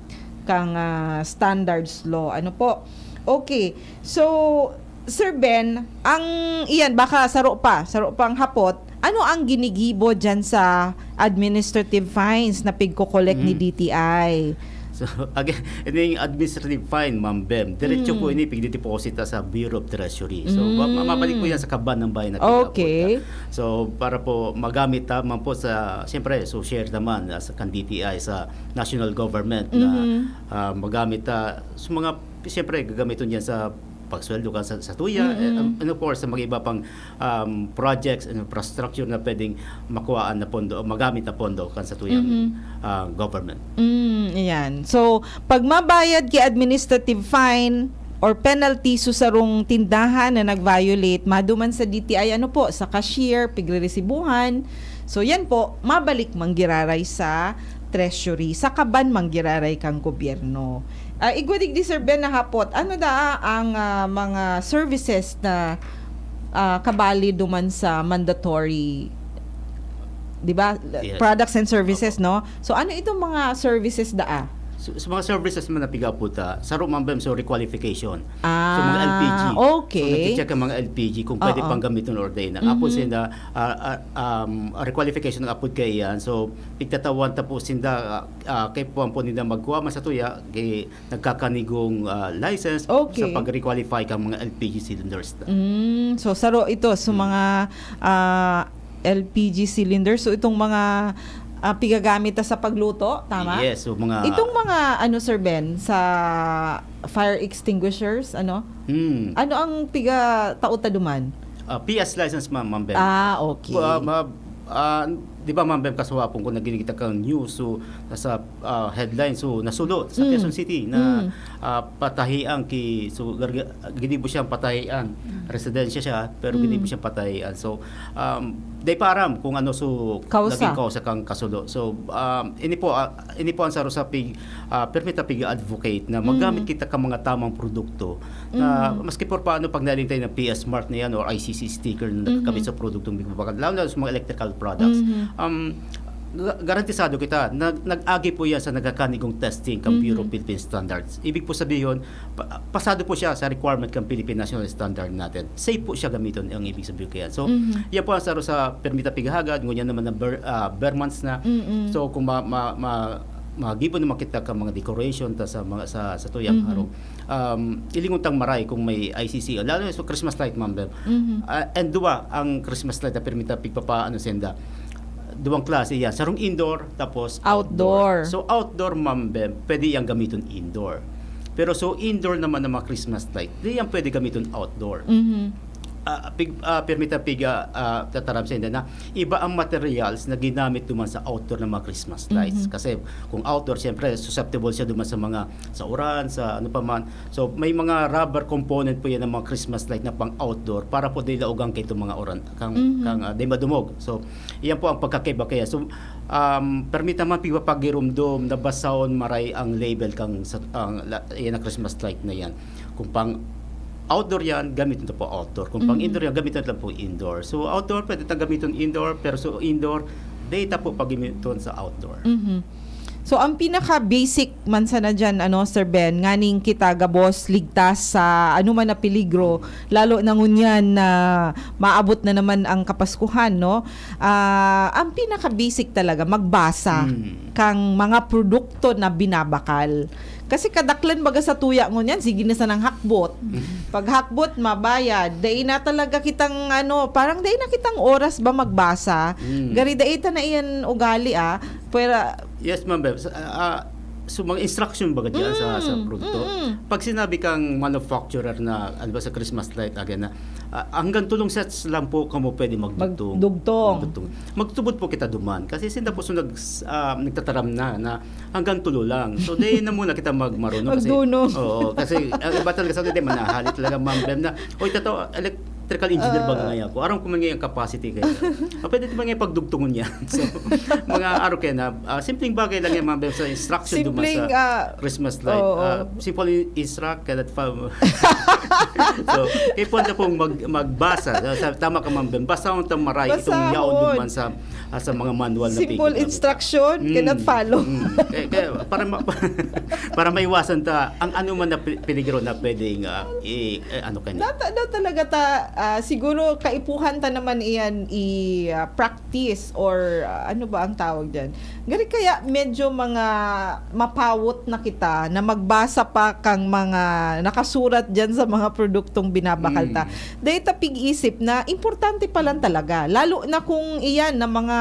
kang, ah, standards law. Ano po? Okay. So, Sir Ben, ang iyan, baka saro pa, saro pang hapot, ano ang ginigibo dyan sa administrative fines na pigko-collect ni Mm. D T I? So, again, ining administrative fine, Ma'am Bem, diretso Mm. po ini pigdideposita sa Bureau of Treasury. So, ma-, ma-, mabalik po Mm. yan sa kaban ng bayan na Okay. pinapunta. So, para po magamit naman po sa, siyempre, so share naman, ah, sa kan D T I, sa national government na, Mhm. ah, magamit, ah, sa mga, siyempre, gagamitin yan sa pagsweldo ka sa, sa tuya, eh, Mm-mm. um, and of course, sa mga iba pang, um, projects and infrastructure na pwedeng makuhaan na pondo o magamit na pondo kan sa tuyang, Mhm. ah, government. Mm, ayan. So, pag mabayad ki administrative fine or penalty sa sarong tindahan na nag-violate, maduman sa D T I, ano po, sa cashier, pigriresibuhan. So, yan po, mabalik man giraray sa treasury, sa kaban man giraray kang gobyerno. Ah, igwa digdi, Sir Ben, na hapot, ano daa ang, ah, mga services na, ah, kabali duman sa mandatory, di ba? Yes. Products and services, Opo. No? So, ano itong mga services daa? So, sa mga services man na piga po ta, saro, Ma'am Bem, so requalification. Ah, So, mga L P G. okay. So, nagche-check ang mga L P G kung pwede Oo. pang gamiton or dai na. Apod Mhm. sinda, ah, ah, um, requalification ng apod kaiyan. So, pigtatawan ta po sinda, ah, ah, kaipuhan po ninda magkuha man sa tuya, kay nagkakanigong, ah, license Okay. sa pag-requalify kang mga L P G cylinders na. Mm, so, saro ito. So, Mm. mga, ah, L P G cylinders. So, itong mga, ah, pigagamit ta sa pagluto, tama? Yes, so mga Itong mga, ano, Sir Ben, sa fire extinguishers, ano? Hmm. Ano ang pigatao ta duman? Ah, P S license, ma'am, Ma'am Bem. Ah, okay. Ah, ma-, Ah, di ba, Ma'am Bem, kasuwapon ko na ginikita kang news, so, sa, ah, headline, so, nasulo sa Mm. Quezon City na, Mm. ah, patahian ki, so, garga-, ginibo siyang patahian. Residensya siya, pero Mm. ginibo siyang patahian. So, um, di pa aram kung ano, so, Kausa. naging kausa kang kasulo. So, um, ini po, ah, ini po ang saro sa pig, ah, permit na pig-advocate na magamit Mm. kita ka mga tamang produkto na Mm. maski por paano pag naling tayo ng P S mark na yan or I C C sticker na nakakabit Mhm. sa produktong bigbabakan, lalo na sa mga electrical products, Mhm. um, ga-, garantisado kita na nag-agi po yan sa nagkakanigong testing kang Mhm. Bureau of Philippine Standards. Ibig po sabihin, pa-, pasado po siya sa requirement kang Philippine National Standard natin. Safe po siya gamiton, ang ibig sabihin kaya. So, Mhm. yan po ang saro sa permita pighagad, ngunyan naman na ber-, ah, ber months na. Mm-mm. So, kung ma-, ma-, ma-, magibo naman kita ka mga decoration ta sa mga, sa, sa tuyang Mhm. harong, um, ilingon tang maray kung may I C C, lalo na sa Christmas light, Ma'am Bem. Mhm. Ah, and duwa ang Christmas light na permita pigpapaano senda. Duwang klase yan. Sarong indoor, tapos Outdoor. So, outdoor, Ma'am Bem, pwede yang gamiton indoor. Pero so, indoor naman ng mga Christmas light, di yan pwede gamiton outdoor. Mhm. Ah, pig, ah, permita piga, ah, tataram senda na iba ang materials na ginamit duman sa outdoor ng mga Christmas lights. Mhm. Kasi kung outdoor, siyempre, susceptible siya duman sa mga, sa uran, sa ano pa man. So, may mga rubber component po yan ng mga Christmas light na pang outdoor para po di laogan kaitong mga uran, kang, Mhm. kang, ah, di madumog. So, iyan po ang pagkakaiba kaya. So, um, permita man pigpapagirumdom na basahon maray ang label kang sa, ang, la-, yan ang Christmas light na yan. Kung pang outdoor yan, gamiton ta po outdoor. Kung pang Mhm. indoor yan, gamiton ta po indoor. So, outdoor, pwede ta gamiton indoor, pero so indoor, data po pag-gamiton sa outdoor. Mhm. So, ang pinaka-basic man sana dyan, ano, Sir Ben, nganing kita gabos ligtas sa anuman na peligro, lalo na ngunyan na maabot na naman ang Kapaskuhan, no? Ah, ang pinaka-basic talaga, magbasa Mm. kang mga produkto na binabakal. Kasi kadaklan baga sa tuya ngunyan, sige na sanang hakbot. Paghakbot, mabayad. Dai na talaga kitang, ano, parang dai na kitang oras ba magbasa. Mm. Gari dai ta na iyan ugali, ah. Pwera, Yes, Ma'am Beb. Sa, ah, ah, so, mga instruction baga diyan sa, sa Mm, produkto. mm, mm. Pag sinabi kang manufacturer na, ano ba, sa Christmas light, again, na, ah, hanggang tulong sets lang po kamo pwede magdugtong. Magdugtong. Magdugtong. Magtubod po kita duman. Kasi sinda po so nag, ah, nagtataram na, na hanggang tulo lang. So, di na muna kita magmaruno kasi Magduno. Oo, kasi ang iba talaga sa atin, di, manahalit talaga, Ma'am Beb, na, "Oy, tato, electrical engineer ba Ah. nga ako? Aram ko man nga yung capacity kayo." Ah, pwede ba nga pagdugtungon yan? So, mga aro kaya na, ah, simpleng bagay lang yan, Ma'am Beb, sa instruction duman Simpleng, sa ah, Christmas light. oo. Ah, simple instruct, cannot follow. So, kaya po na pong mag-, magbasa. Sa, sa, tama ka, Ma'am Beb. Basta ang tamaray, itong Basahon. yaon duman sa, ah, sa mga manual na Simple pigil namin. instruction, Mm, cannot follow. Mm. Kaya, kaya para ma-, para maiwasan ta ang ano man na pi-, peligro na pwedeng, ah, i-, eh, ano ka niya. Data daw talaga ta, ah, siguro kaipuhan ta naman iyan i, ah, practice or, ah, ano ba ang tawag diyan? Gari kaya medyo mga mapawot na kita na magbasa pa kang mga nakasurat diyan sa mga produktong binabakal ta. Mm. Dahil ta pig-isip na importante pa lang talaga. Lalo na kung iyan na mga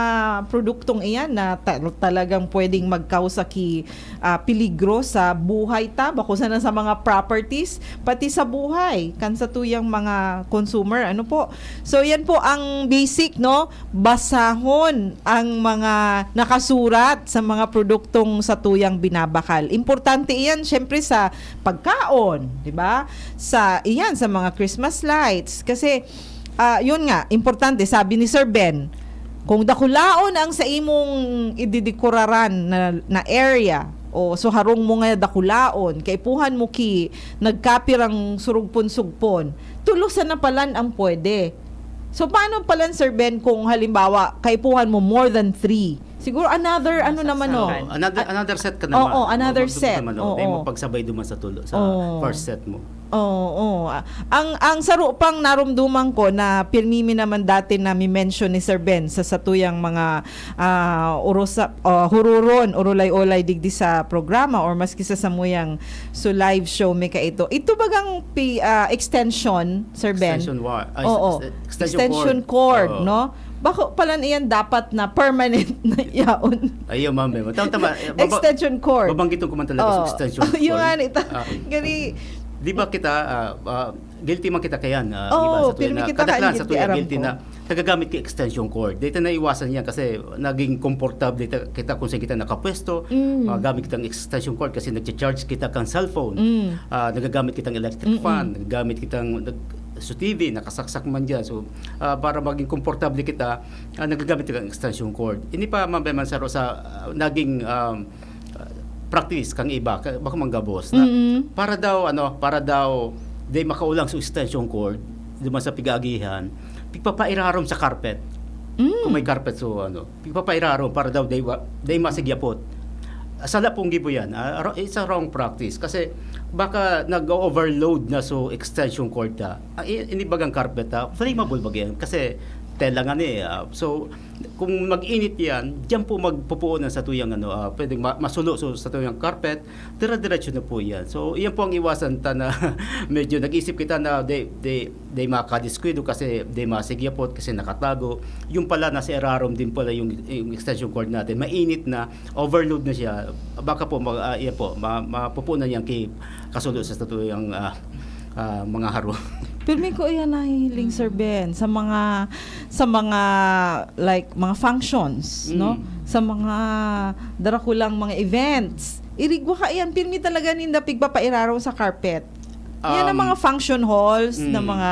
produktong iyan na ta-, talagang pwedeng magkausa ki, ah, peligro sa buhay ta, bako sana sa mga properties, pati sa buhay kan sa tuyang mga consumer. Ano po? So, yan po ang basic, no? Basahon ang mga nakasurat sa mga produktong sa tuyang binabakal. Importante iyan, syempre, sa pagkaon, di ba? Sa, iyan, sa mga Christmas lights. Kasi, ah, yun nga, importante, sabi ni Sir Ben, kung dakulaon ang sa imong ididekuraran na, na area, o so harong mo nga dakulaon, kaipuhan mo ki nagkapirang surugpon-sugpon, tulo sana palan ang pwede. So, paano palan, Sir Ben, kung halimbawa, kaipuhan mo more than three? Siguro another, ano naman, no? Oh, another, Ah, another set ka naman. Oo, another Magdugtong set. Naman, Oo. Dahil mo pagsabay duman sa tulo, sa Oo. first set mo. Oo, oo. Ah, ang, ang saro pang narumduman ko na pirmi mi naman dati na mi-mention ni Sir Ben sa satuyang mga, ah, urusa-, ah, hururon, urulay-ulay digdi sa programa or maski sa samuyang so live show mi kaito. Ito bagang pi-, ah, extension, Sir Ben? Extension wa-, ay, Oo. ex-, extension Extension cord. cord, Oo. no? Bako palan iyan dapat na permanent na yaon. Ayun, Ma'am Beb. Tama, tama. Eh, baba-, Extension cord. Babanggiton ko man talaga sa Oo. extension cord. Yung nga nito. Ah. Gani, Di ba kita, ah, ah, guilty man kita kayan, ah, Oo, iba sa tuya pirmi na, kita kadaklan kayan, sa guilty, tuya, aram guilty ko. Na nagagamit ka extension cord. Dito na iwasan yan kasi naging komportable kita, kita kung saan kita nakapwesto. Mm. Magamit kitang extension cord kasi nagcha-charge kita kang cellphone. Mm. Ah, nagagamit kitang electric Mm-mm. fan, nagagamit kitang nag, sa T V, nakasaksak man dyan. So, ah, para maging komportable kita, ah, nagagamit kitang extension cord. Ini pa, Ma'am Bem, man sa, sa, ah, naging, um, ah, practice kang iba, ka, bako man gabos na Mm-mm. para daw, ano, para daw di makaulang sa extension cord, duman sa pig-aagihan, pigpapairarom sa carpet. Mm. Kung may carpet, so, ano, pigpapairarom para daw di wa, di masigyapot. Sala pong gibo yan. Ah, ro-, it's a wrong practice kasi baka nag-overload na so extension cord ta. Ah, i-, inibagang carpet ta, flammable ba yan? Kasi tela nga ni, ah, so, kung mag-init yan, diyan po magpupuon ang satuyang, ano, ah, pwedeng ma-, masulo so, satuyang carpet, dire-diretso na po yan. So, iyan po ang iwasan ta na medyo nag-isip kita na di, di, di makadiskuido kasi di masigyapot kasi nakatago. Yung pala, nasa irarom din pala yung, yung extension cord natin. Mainit na, overload na siya. Baka po, mag, ah, iyan po, ma, mapupunan niyang ki, kasulo sa satuyang, ah, ah, mga harong. Pirmi ko iyan nahihiling, Sir Ben, sa mga, sa mga, like, mga functions, no? Mm. Sa mga darakulang mga events. Irigwa ka iyan, pirmi talaga ninda pigpapairarom sa carpet. Yan ang Um, mga function halls na mm. mga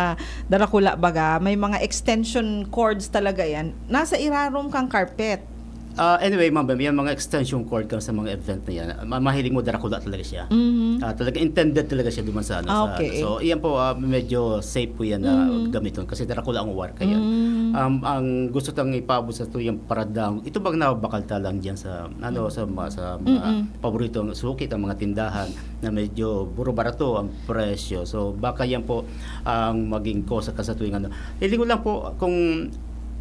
darakula baga, may mga extension cords talaga yan. Nasa irarom kang carpet. Ah, anyway, Ma'am Bem, yan mga extension cord kan sa mga event na yan, ma-, mahiling mo, darakula talaga siya. Mhm. Ah, talaga intended talaga siya duman sa, ano, Ah, sa, okay. So, iyan po, ah, medyo safe po yan na Mhm. gamiton kasi darakula ang wire kaya. Mm. Um, ang gusto tang ipaabot sa tuyang paradaon, ito bang nabakal ta lang diyan sa, ano, sa, ma-, sa mga Mm-mm. paboritong suki, ang mga tindahan na medyo buro-barato ang presyo. So, baka yan po ang maging kosa ka sa tuwing, ano. Hiling ko lang po kung,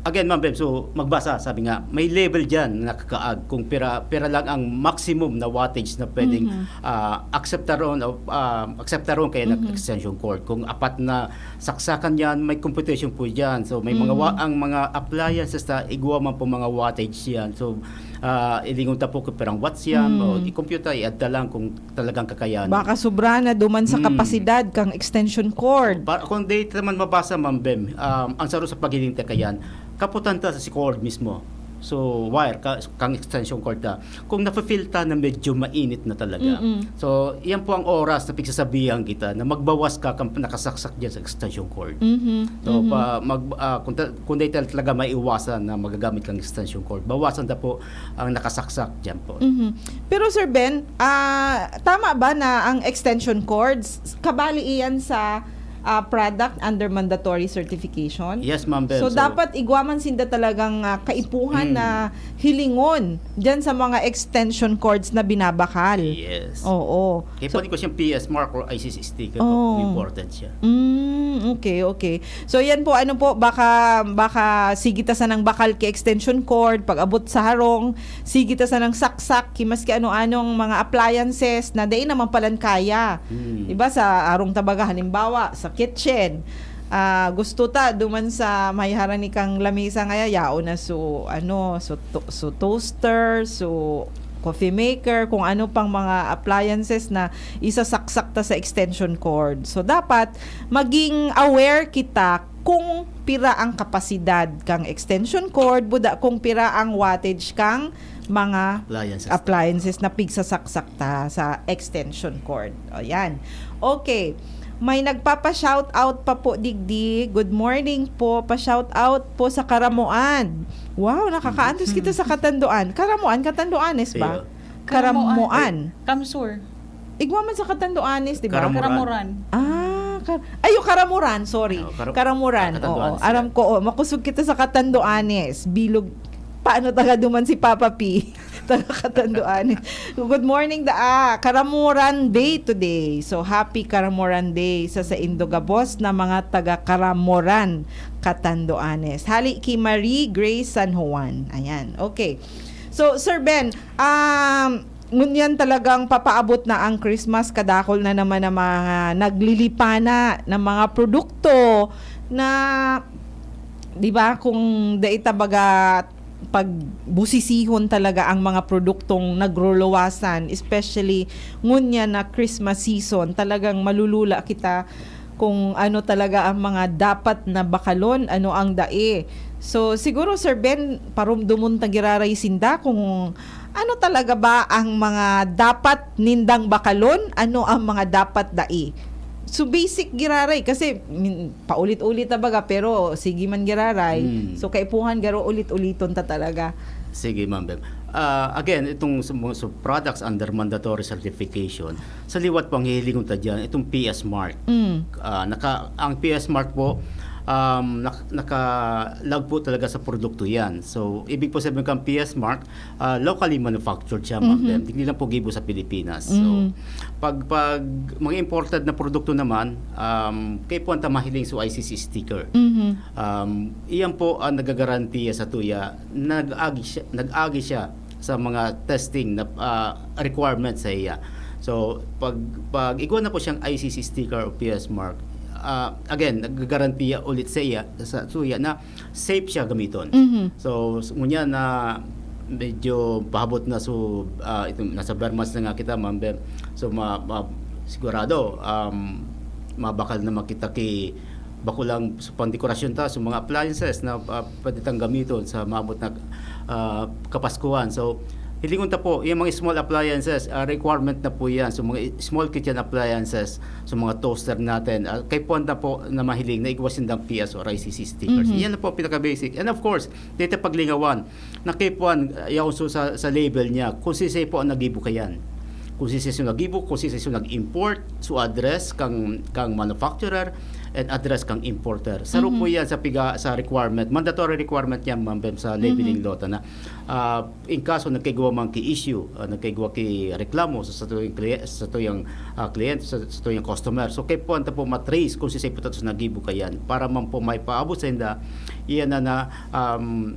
again, Ma'am Beb, so, magbasa, sabi nga, may level diyan na nakakaag kung pira, pira lang ang maximum na wattage na pwedeng, Mhm. ah, akseptaron o, ah, akseptaron kaya ng Mhm. extension cord. Kung apat na saksakan yan, may computation po diyan. So, may mga wa-, Mhm. ang mga appliances na igwa man po mga wattage yan. So, ah, ilingon ta po kung pirang watts yan, Mm. o i-compute ta, i-add ta lang kung talagang kakayanin. Baka sobra na duman sa Mm. kapasidad kang extension cord. Pa, kung di ta man mabasa, Ma'am Bem, um, ang saro sa paghiling ta kayan, kaputan ta sa si cord mismo. So, wire, ka, kang extension cord ta. Kung nafe-feel ta na medyo mainit na talaga. Mm-mm. So, yan po ang oras na pigsasabihan kita na magbawas ka kang nakasaksak dyan sa extension cord. Mhm. So, Mhm. pa, mag, ah, kung, ta, kung di tal-, talaga maiwasan na magagamit kang extension cord, bawasan ta po ang nakasaksak dyan po. Mhm. Pero Sir Ben, ah, tama ba na ang extension cords, kabali iyan sa, ah, product under mandatory certification? Yes, Ma'am Bem. So, So, dapat igwa man sinda talagang, ah, kaipuhan Mm. na hilingon dyan sa mga extension cords na binabakal. Yes. Oo. Kaya So, pwede ko siyang P S mark or I C C sticker Oo. kung imported siya. Mm, okay, okay. So, yan po, ano po, baka, baka sige ta sanang bakal ki extension cord, pag-abot sa harong, sige ta sanang saksak ki maski ano-anong mga appliances na dai naman palan kaya. Hmm. Diba, sa harong ta baga, halimbawa, sa kitchen, ah, gusto ta, duman sa may harani kang lamesa ngaya, yaon na so, ano, so, to-, so toaster, so coffee maker, kung ano pang mga appliances na isasaksak ta sa extension cord. So, dapat maging aware kita kung pira ang kapasidad kang extension cord, buda kung pira ang wattage kang mga Appliances. appliances na pigsasaksak ta sa extension cord. O, yan. Okay. May nagpapa-shout out pa po, digdi. Good morning po. Pa-shout out po sa Karamoan. Wow, nakakaantos kita sa Katanduan. Karamoan, Katanduanes ba? Iyo. Karamoan. Kamsur. Igwa man sa Katanduanes, di ba? Karamoran. Karamoran. Ah, kar-, ayo, Karamoran, sorry. Oh, Kar-, Karamoran, ah, Katanduanes oo. Aram yan. Ko, oh, makusog kita sa Katanduanes. Bilog, paano taga duman si Papa P? Taga Katanduanes. Good morning, daa. Karamoran Day today. So, happy Karamoran Day sa saindo gabos na mga taga Karamoran, Katanduanes. Hali ki Marie Grace San Juan. Ayan, okay. So, Sir Ben, um, ngunyan talagang papaabot na ang Christmas, kadakol na naman ang mga naglilipana ng mga produkto na, di ba, kung dai ta baga pagbusisihon talaga ang mga produktong nagruluwasan, especially ngunyan na Christmas season, talagang malulula kita kung ano talaga ang mga dapat na bakalon, ano ang dai. So, siguro, Sir Ben, parumdumon ta giraray sinda kung ano talaga ba ang mga dapat nindang bakalon, ano ang mga dapat dai. So, basic giraray kasi, min-, paulit-ulit na baga, pero sige man giraray. Hmm. So, kaipuhan garo ulit-uliton ta talaga. Sige, Ma'am Beb. Ah, again, itong sa mga, sa products under mandatory certification, sa liwat po ang hihilingon ta dyan, itong P S mark. Mm. Ah, naka, ang P S mark po, um, nak-, nakalag po talaga sa produkto yan. So, ibig po sabihin kang P S mark, ah, locally manufactured siya, Ma'am Mhm. Beb. Hindi lang po gibo sa Pilipinas. So, Mm. pag, pag mga imported na produkto naman, um, kaipuhan ta mahiling sa I C C sticker. Mhm. Um, iyan po ang nagagarantiya sa tuya, nag-agi siya, nag-agi siya sa mga testing na, ah, requirements sa iya. So, pag, pag igwa na po siyang I C C sticker o P S mark, ah, again, nagagarantiya ulit sa iya, sa tuya na safe siya gamiton. Mhm. So, s-, ngunyan na medyo pahabot na, so, ah, itong nasa Ber months na nga kita, Ma'am Beb. So, ma-, ma-, sigurado, um, mabakal na makita ki bako lang sa pandekorasyon ta, sa mga appliances na, ah, pwede tang gamiton sa maabot na, ah, Kapaskuhan. So, hilingon ta po, yung mga small appliances, ah, requirement na po yan. So, mga i-, small kitchen appliances, so mga toaster natin, ah, kaipuhan na po na mahiling na igwa sindang P S or I C C stickers. Mhm. Yan na po ang pinaka-basic. And of course, dito paglingawan, na kaipuhan, ah, yaon so sa, sa label niya, kung sisay po ang nagibo kayan. Kung sisay so nagibo, kung sisay so nag-import, so address kang, kang manufacturer, and address kang importer. Saro po Mhm. yan sa piga, sa requirement, mandatory requirement yan, Ma'am Beb, sa labeling Mhm. law ta na. Ah, in kaso nagkaigwa man ki issue, ah, nagkaigwa ki reklamo sa, sa tuyang kli-, sa tuyang, ah, kliyente, sa, sa tuyang customer. So, kaipuhan ta po matrace kung sisay po tatos nagibo kayan para man po may paabot sa inda, iyan na, na, um,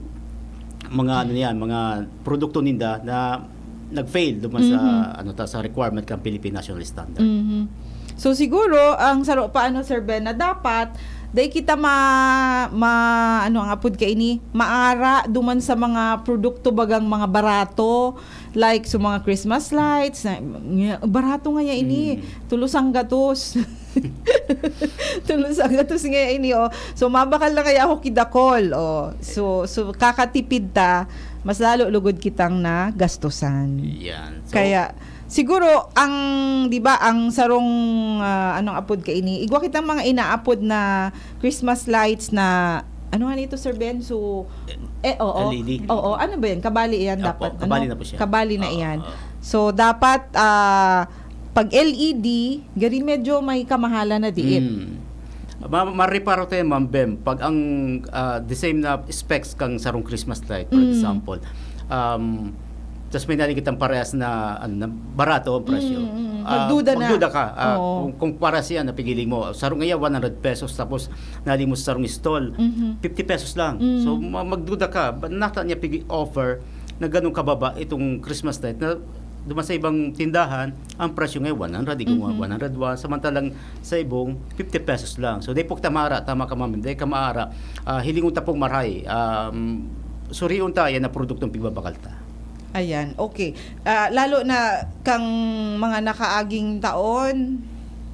mga ano niyan, mga produkto ninda na nag-fail duman sa, Mhm. ano ta, sa requirement kan Philippine National Standard. Mhm. So, siguro, ang saro pa, ano, Sir Ben, na dapat, dai kita ma-, ma-, ano, ang apod kaini, maara duman sa mga produkto bagang mga barato, like, sa mga Christmas lights, na, nga, barato nga ya ini, Mm. tulos ang gatos. Tulos ang gatos nga ini, oh. So, mabakal na kaya ako kidakol, oh. So, so, kakatipid ta, mas lalo lugod kitang nagastusan. Yan. So, Kaya, siguro, ang, di ba, ang sarong, ah, anong apod kaini? Igwa kitang mga inaapod na Christmas lights na, ano nga nito, Sir Ben? So, eh, oo. L E D. Oo, ano ba yan? Kabali yan Opo, dapat, kabali ano? na po siya. Kabali na Oo, yan. oo. So, dapat, ah, pag L E D, gari medyo may kamahalan na diit. Hmm. Ma-, mareparo tayo, Ma'am Bem, pag ang, ah, the same na specs kang sarong Christmas light, for Mm. example, um, tas may nali kitang parehas na, ano, na barato ang presyo. Mm, mm. Ah, Magduda na. magduda ka, ah, Oo. kung, kung parehas yan, napigiling mo, sarong iya, one hundred pesos, tapos nali mo sa sarong stall, Mhm. fifty pesos lang. Mm. So, ma-, magduda ka, ba, nata niya pigi-offer na ganun kababa itong Christmas light na duman sa ibang tindahan, ang presyo ngayon one hundred, igwa Mhm. one hundred one, samantalang sa ibong fifty pesos lang. So, di po kita maara, tama ka, Ma'am, di ka maara. Ah, hilingon ta pong maray. Um, surion ta, yan na produktong pigbabakal ta. Ayan, okay. Ah, lalo na kang mga nakaaging taon,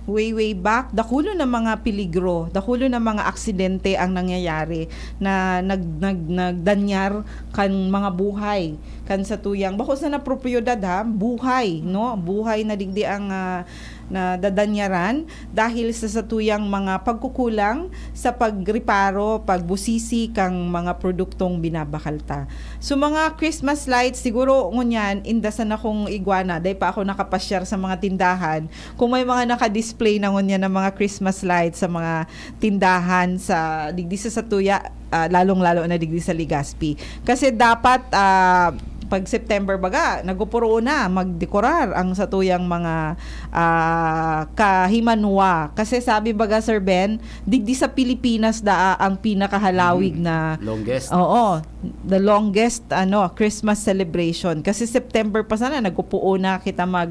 way, way back, dakulo na mga peligro, dakulo na mga aksidente ang nangyayari na nag-, nag-, nagdanyar kan mga buhay, kan satuyang, bako sana propiedad ha, buhay, no? Buhay na digdi ang, ah, nadadanyaran dahil sa satuyang mga pagkukulang sa pagreparo, pagbusisi kang mga produktong binabakal ta. So, mga Christmas lights, siguro ngunyan, inda sana kong igwa na, dai pa ako nakapasyar sa mga tindahan, kung may mga naka-display na ngunyan ng mga Christmas lights sa mga tindahan sa digdi sa satuya, ah, lalong-lalo na digdi sa Legazpi. Kasi dapat, ah, pag September baga, nagupuro na magdekorar ang satuyang mga, ah, kahimanwa. Kasi sabi baga, Sir Ben, digdi sa Pilipinas daa ang pinakahalawig Mm. na Longest. Oo, the longest, ano, Christmas celebration. Kasi September pa sana, nagupuro na kita mag,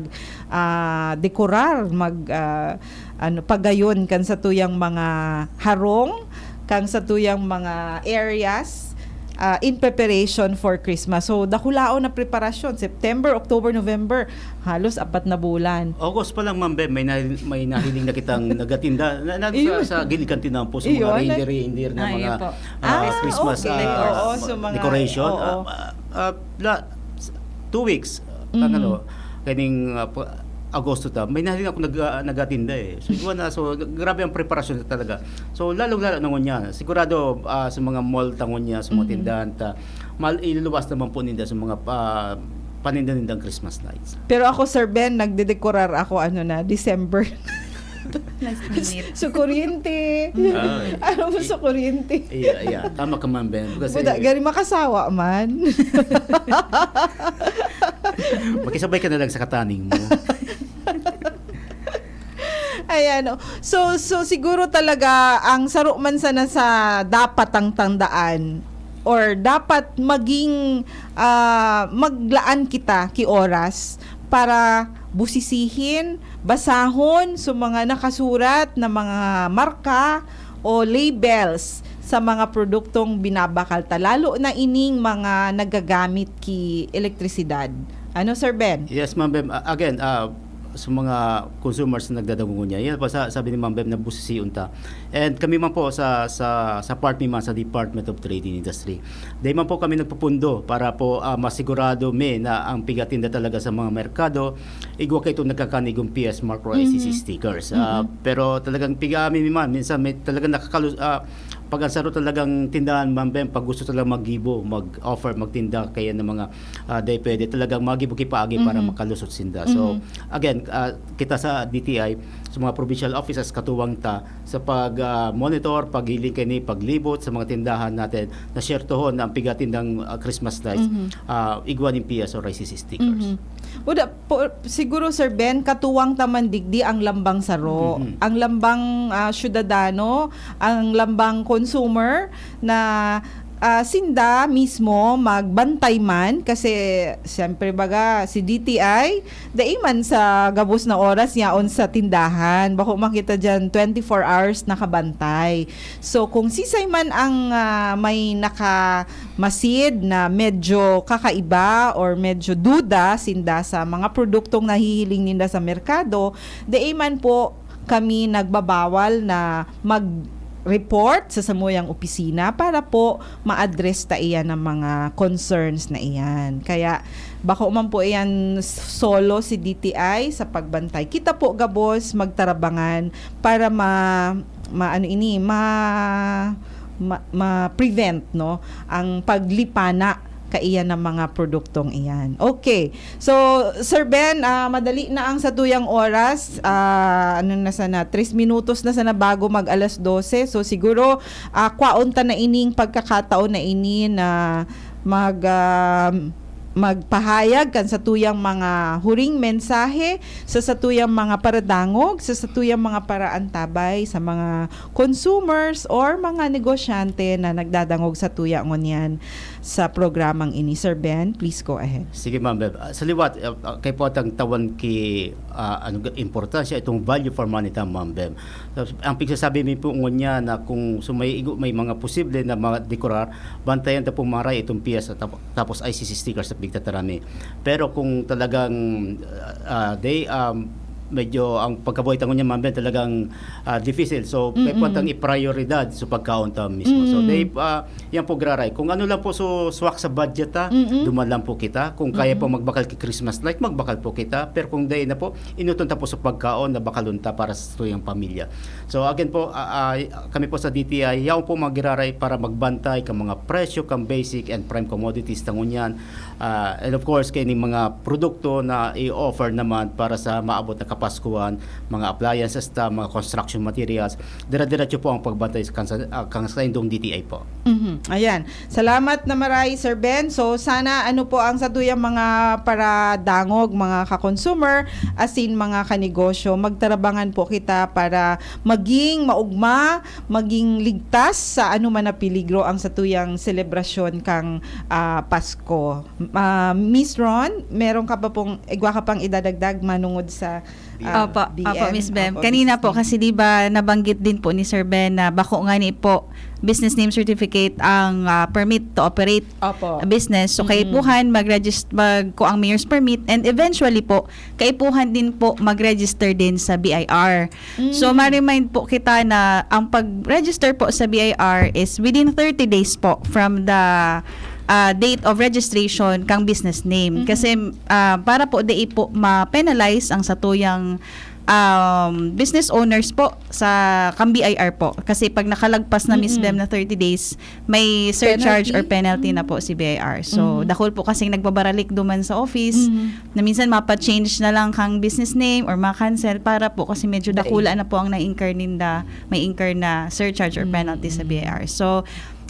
ah, dekorar, mag, ah, ano, pagayon kan satuyang mga harong, kan satuyang mga areas. ah, in preparation for Christmas. So, dakulaon na preparasyon. September, October, November, halos apat na bulan. August pa lang, Ma'am Beb, may na-, may nahiling na kitang nagatinda. Na, na, Iyo. sa, sa gilid kan tinampo, sa Iyo, mga na- reindeer, reindeer na Ah, mga, iyo po. ah, Ah, Christmas, okay. ah, Oo, so mga, decoration. oo. Ah, ah, ah, la-, two weeks, Mm. ang ano, kaning, ah, pa-, Agosto ta, may nahiling ako nag-, ah, nagatinda eh. So, iwan na, so, grabe ang preparasyon na talaga. So, lalong-lalo na ngunyan, sigurado, ah, sa mga mall ta ngunyan, sa mga Mhm. tindahan ta, mal-, iluluwas naman po ninda sa mga pa-, paninda-nindang Christmas lights. Pero ako, Sir Ben, nagdedekorar ako, ano na, December. Last minute. Sa kuryente. Ay. Ano mo sa kuryente? Iya, iya. Tama ka man, Ben. Kasi Buda, gari makasawa man. Makisabay ka na lang sa kataning mo. Ayan, oh. So, so siguro talaga ang saro man sana sa dapat ang tandaan or dapat maging, ah, maglaan kita ki oras para busisihin, basahon so mga nakasurat na mga marka o labels sa mga produktong binabakal ta, lalo na ining mga nagagamit ki elektrisidad. Ano, Sir Ben? Yes, Ma'am Bem. A-, again, ah, sa mga consumers na nagdadangog niya, yan pa sa, sabi ni Ma'am Bem na busision ta. And kami man po sa, sa, sa part mi man sa Department of Trade and Industry, dahil man po kami nagpupundo para po, ah, masigurado mi na ang pigatinda talaga sa mga merkado, igwa kayo itong nagkakanigong P S mark or I C C Mhm. stickers. Ah, Mhm. pero talagang piga mi man, minsan may talagang nakakalus-, ah, pag ang saro talagang tindahan, Ma'am Bem, pag gusto talagang maggibo, mag-offer, magtinda, kaya ng mga, ah, dahil pwede talagang magibo kipaagi para Mhm. makalusot sinda. So, Mhm. again, ah, kita sa D T I, sa mga provincial offices, katuwang ta sa pag, ah, monitor, paghiling kini, paglibot sa mga tindahan natin na siyertohon na ang pigatindang, ah, Christmas lights, Mhm. ah, igwa nin P S or I C C stickers. Mhm. Wala po, siguro, Sir Ben, katuwang ta man digdi ang lambang saro, Mhm. ang lambang, ah, syudadano, ang lambang consumer na, ah, sinda mismo magbantay man kasi siyempre baga si D T I dai man sa gabos na oras yaon sa tindahan, bako makita diyan twenty-four hours nakabantay. So kung sisay man ang, ah, may nakamasid na medyo kakaiba or medyo duda sinda sa mga produktong nahihiling ninda sa merkado, dai man po kami nagbabawal na mag-report sa samuyang opisina para po ma-address ta iyan ang mga concerns na iyan. Kaya bako man po iyan solo si D T I sa pagbantay. Kita po gabos magtarabangan para ma-, ma-, ano ini, ma-, ma-, ma-prevent, no, ang paglipana kaiyan ng mga produktong iyan. Okay. So, Sir Ben, ah, madali na ang satuyang oras. Ah, ano na sana, tres minutos na sana bago mag alas dose. So, siguro, ah, kwaon ta na ining pagkakataon na ini na mag, ah, magpahayag kan satuyang mga huring mensahe sa satuyang mga paradangog, sa satuyang mga paraantabay, sa mga consumers or mga negosyante na nagdadangog satuya ngunyan sa programang ini. Sir Ben, please go ahead. Sige, Ma'am Beb. Ah, sa liwat, ah, ah, kay po atang tawan ki, ah, ano, importansya itong value for money ta, Ma'am Beb. Tapos, ang pigsasabi mi po ngunyan na kung sumay igo may mga posible na mga dekorar, bantayan ta po maray itong P S at tap-, tapos I C C stickers sa pigtatarami. Pero kung talagang, ah, ah, they, um, medyo ang pagkabuhay ta ngunyan, Ma'am Beb, talagang, ah, difficult. So, may Mm-mm. puwantang iprioridad sa pagkaon ta mismo. So, Mm. they, ah, yan po, graray. Kung ano lang po su-, swak sa budget ta, Mm-mm. duman lang po kita. Kung kaya Mm-mm. po magbakal ki Christmas light, magbakal po kita. Pero kung dai na po, inuton ta po sa pagkaon na bakalon ta para sa tuyang pamilya. So, again po, ah, ah, kami po sa D T I, yaon po magiraray para magbantay kan mga presyo kan basic and prime commodities ta ngunyan. Ah, and of course, kaining mga produkto na i-offer naman para sa maabot na Kapaskuhan, mga appliances ta, mga construction materials, dire-diretso po ang pagbantay kan sa, ah, kan sa indong D T I po. Mhm. Ayan. Salamat na maray, Sir Ben. So, sana ano po ang satuyang mga paradangog, mga ka-consumer, asin mga kanegosyo, magtarabangan po kita para maging maugma, maging ligtas sa anuman na peligro ang satuyang selebrasyon kang, ah, Pasko. Ah, Miss Ron, meron ka pa pong, igwa ka pang idadagdag manungod sa, ah, Opo, B M? opo, Miss Bem. Opo, Kanina Miss po, Bem. Kasi di ba nabanggit din po ni Sir Ben na bako nga ni po business name certificate ang ah, permit to operate Opo. a business. So, Mm-mm. kaipuhan mag-register, mag, ko ang mayor's permit, and eventually po, kaipuhan din po mag-register din sa B I R. So, Mm. ma-remind po kita na ang pag-register po sa B I R is within thirty days po from the ah, date of registration kang business name. Mhm. Kasi ah, para po di po ma-penalize ang satuyang um, business owners po sa kang B I R po. Kasi pag nakalagpas na, Miss Mm-mm. Bem, na thirty days, may surcharge Penalty? or penalty na po si B I R. So, Mhm. dakul po kasing nagbabaralikdo man sa office, Mhm. na minsan mapa-change na lang kang business name or ma-cancel para po kasi medyo Dai. dakula na po ang na-incur ninda, may incur na surcharge or Mm. penalty sa B I R. So,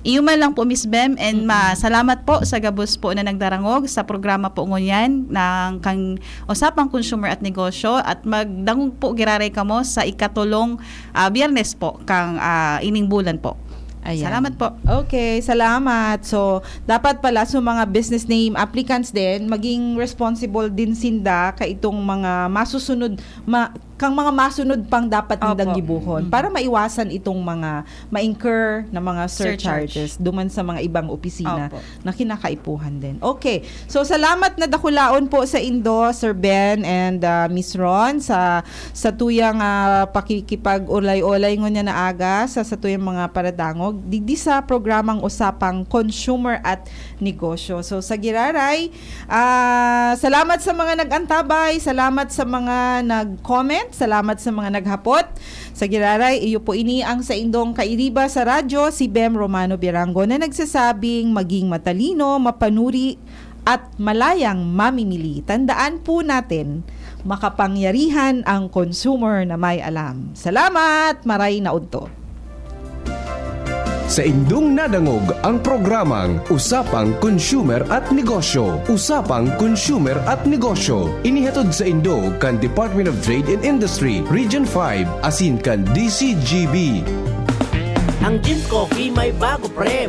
iyo man lang po, Miss Bem, and Mm-mm. ma salamat po sa gabos po na nagdarangog sa programa po ngunyan ng kang Usapang Consumer at Negosyo, at magdangog po giraray kamo sa ikatulong ah, Biyernes po kang ah, ining bulan po. Ayan. Salamat po. Okay, salamat. So, dapat pala sa mga business name applicants din, maging responsible din sinda kaitong mga masusunod, ma, kang mga masunod pang dapat nindang Opo. gibuhon Mhm. para maiwasan itong mga ma-incur na mga surcharges Surcharge. duman sa mga ibang opisina Opo. na kinakaipuhan din. Okay. So, salamat na dakulaon po sa indo, Sir Ben and ah, Miss Ron, sa satuyang ah, pakikipag-olay-olay ngunyan na aga sa satuyang mga paradangog digdi sa programang Usapang Consumer at Negosyo. So, sa giraray, ah, salamat sa mga nag-antabay, salamat sa mga nag-comment, salamat sa mga naghapot. Sa giraray, iyo po ini ang saindong kairiba sa radyo, si Bem Romano Birango, na nagsasabing maging matalino, mapanuri, at malayang mamimili. Tandaan po natin, makapangyarihan ang consumer na may alam. Salamat! Maray na udto. Sa indong nadangog ang programang Usapang Consumer at Negosyo. Usapang Consumer at Negosyo. Inihatod sa indo kan Department of Trade and Industry, Region five, asin kan D C G B. Ang Jim's Coffee may bago, pre. May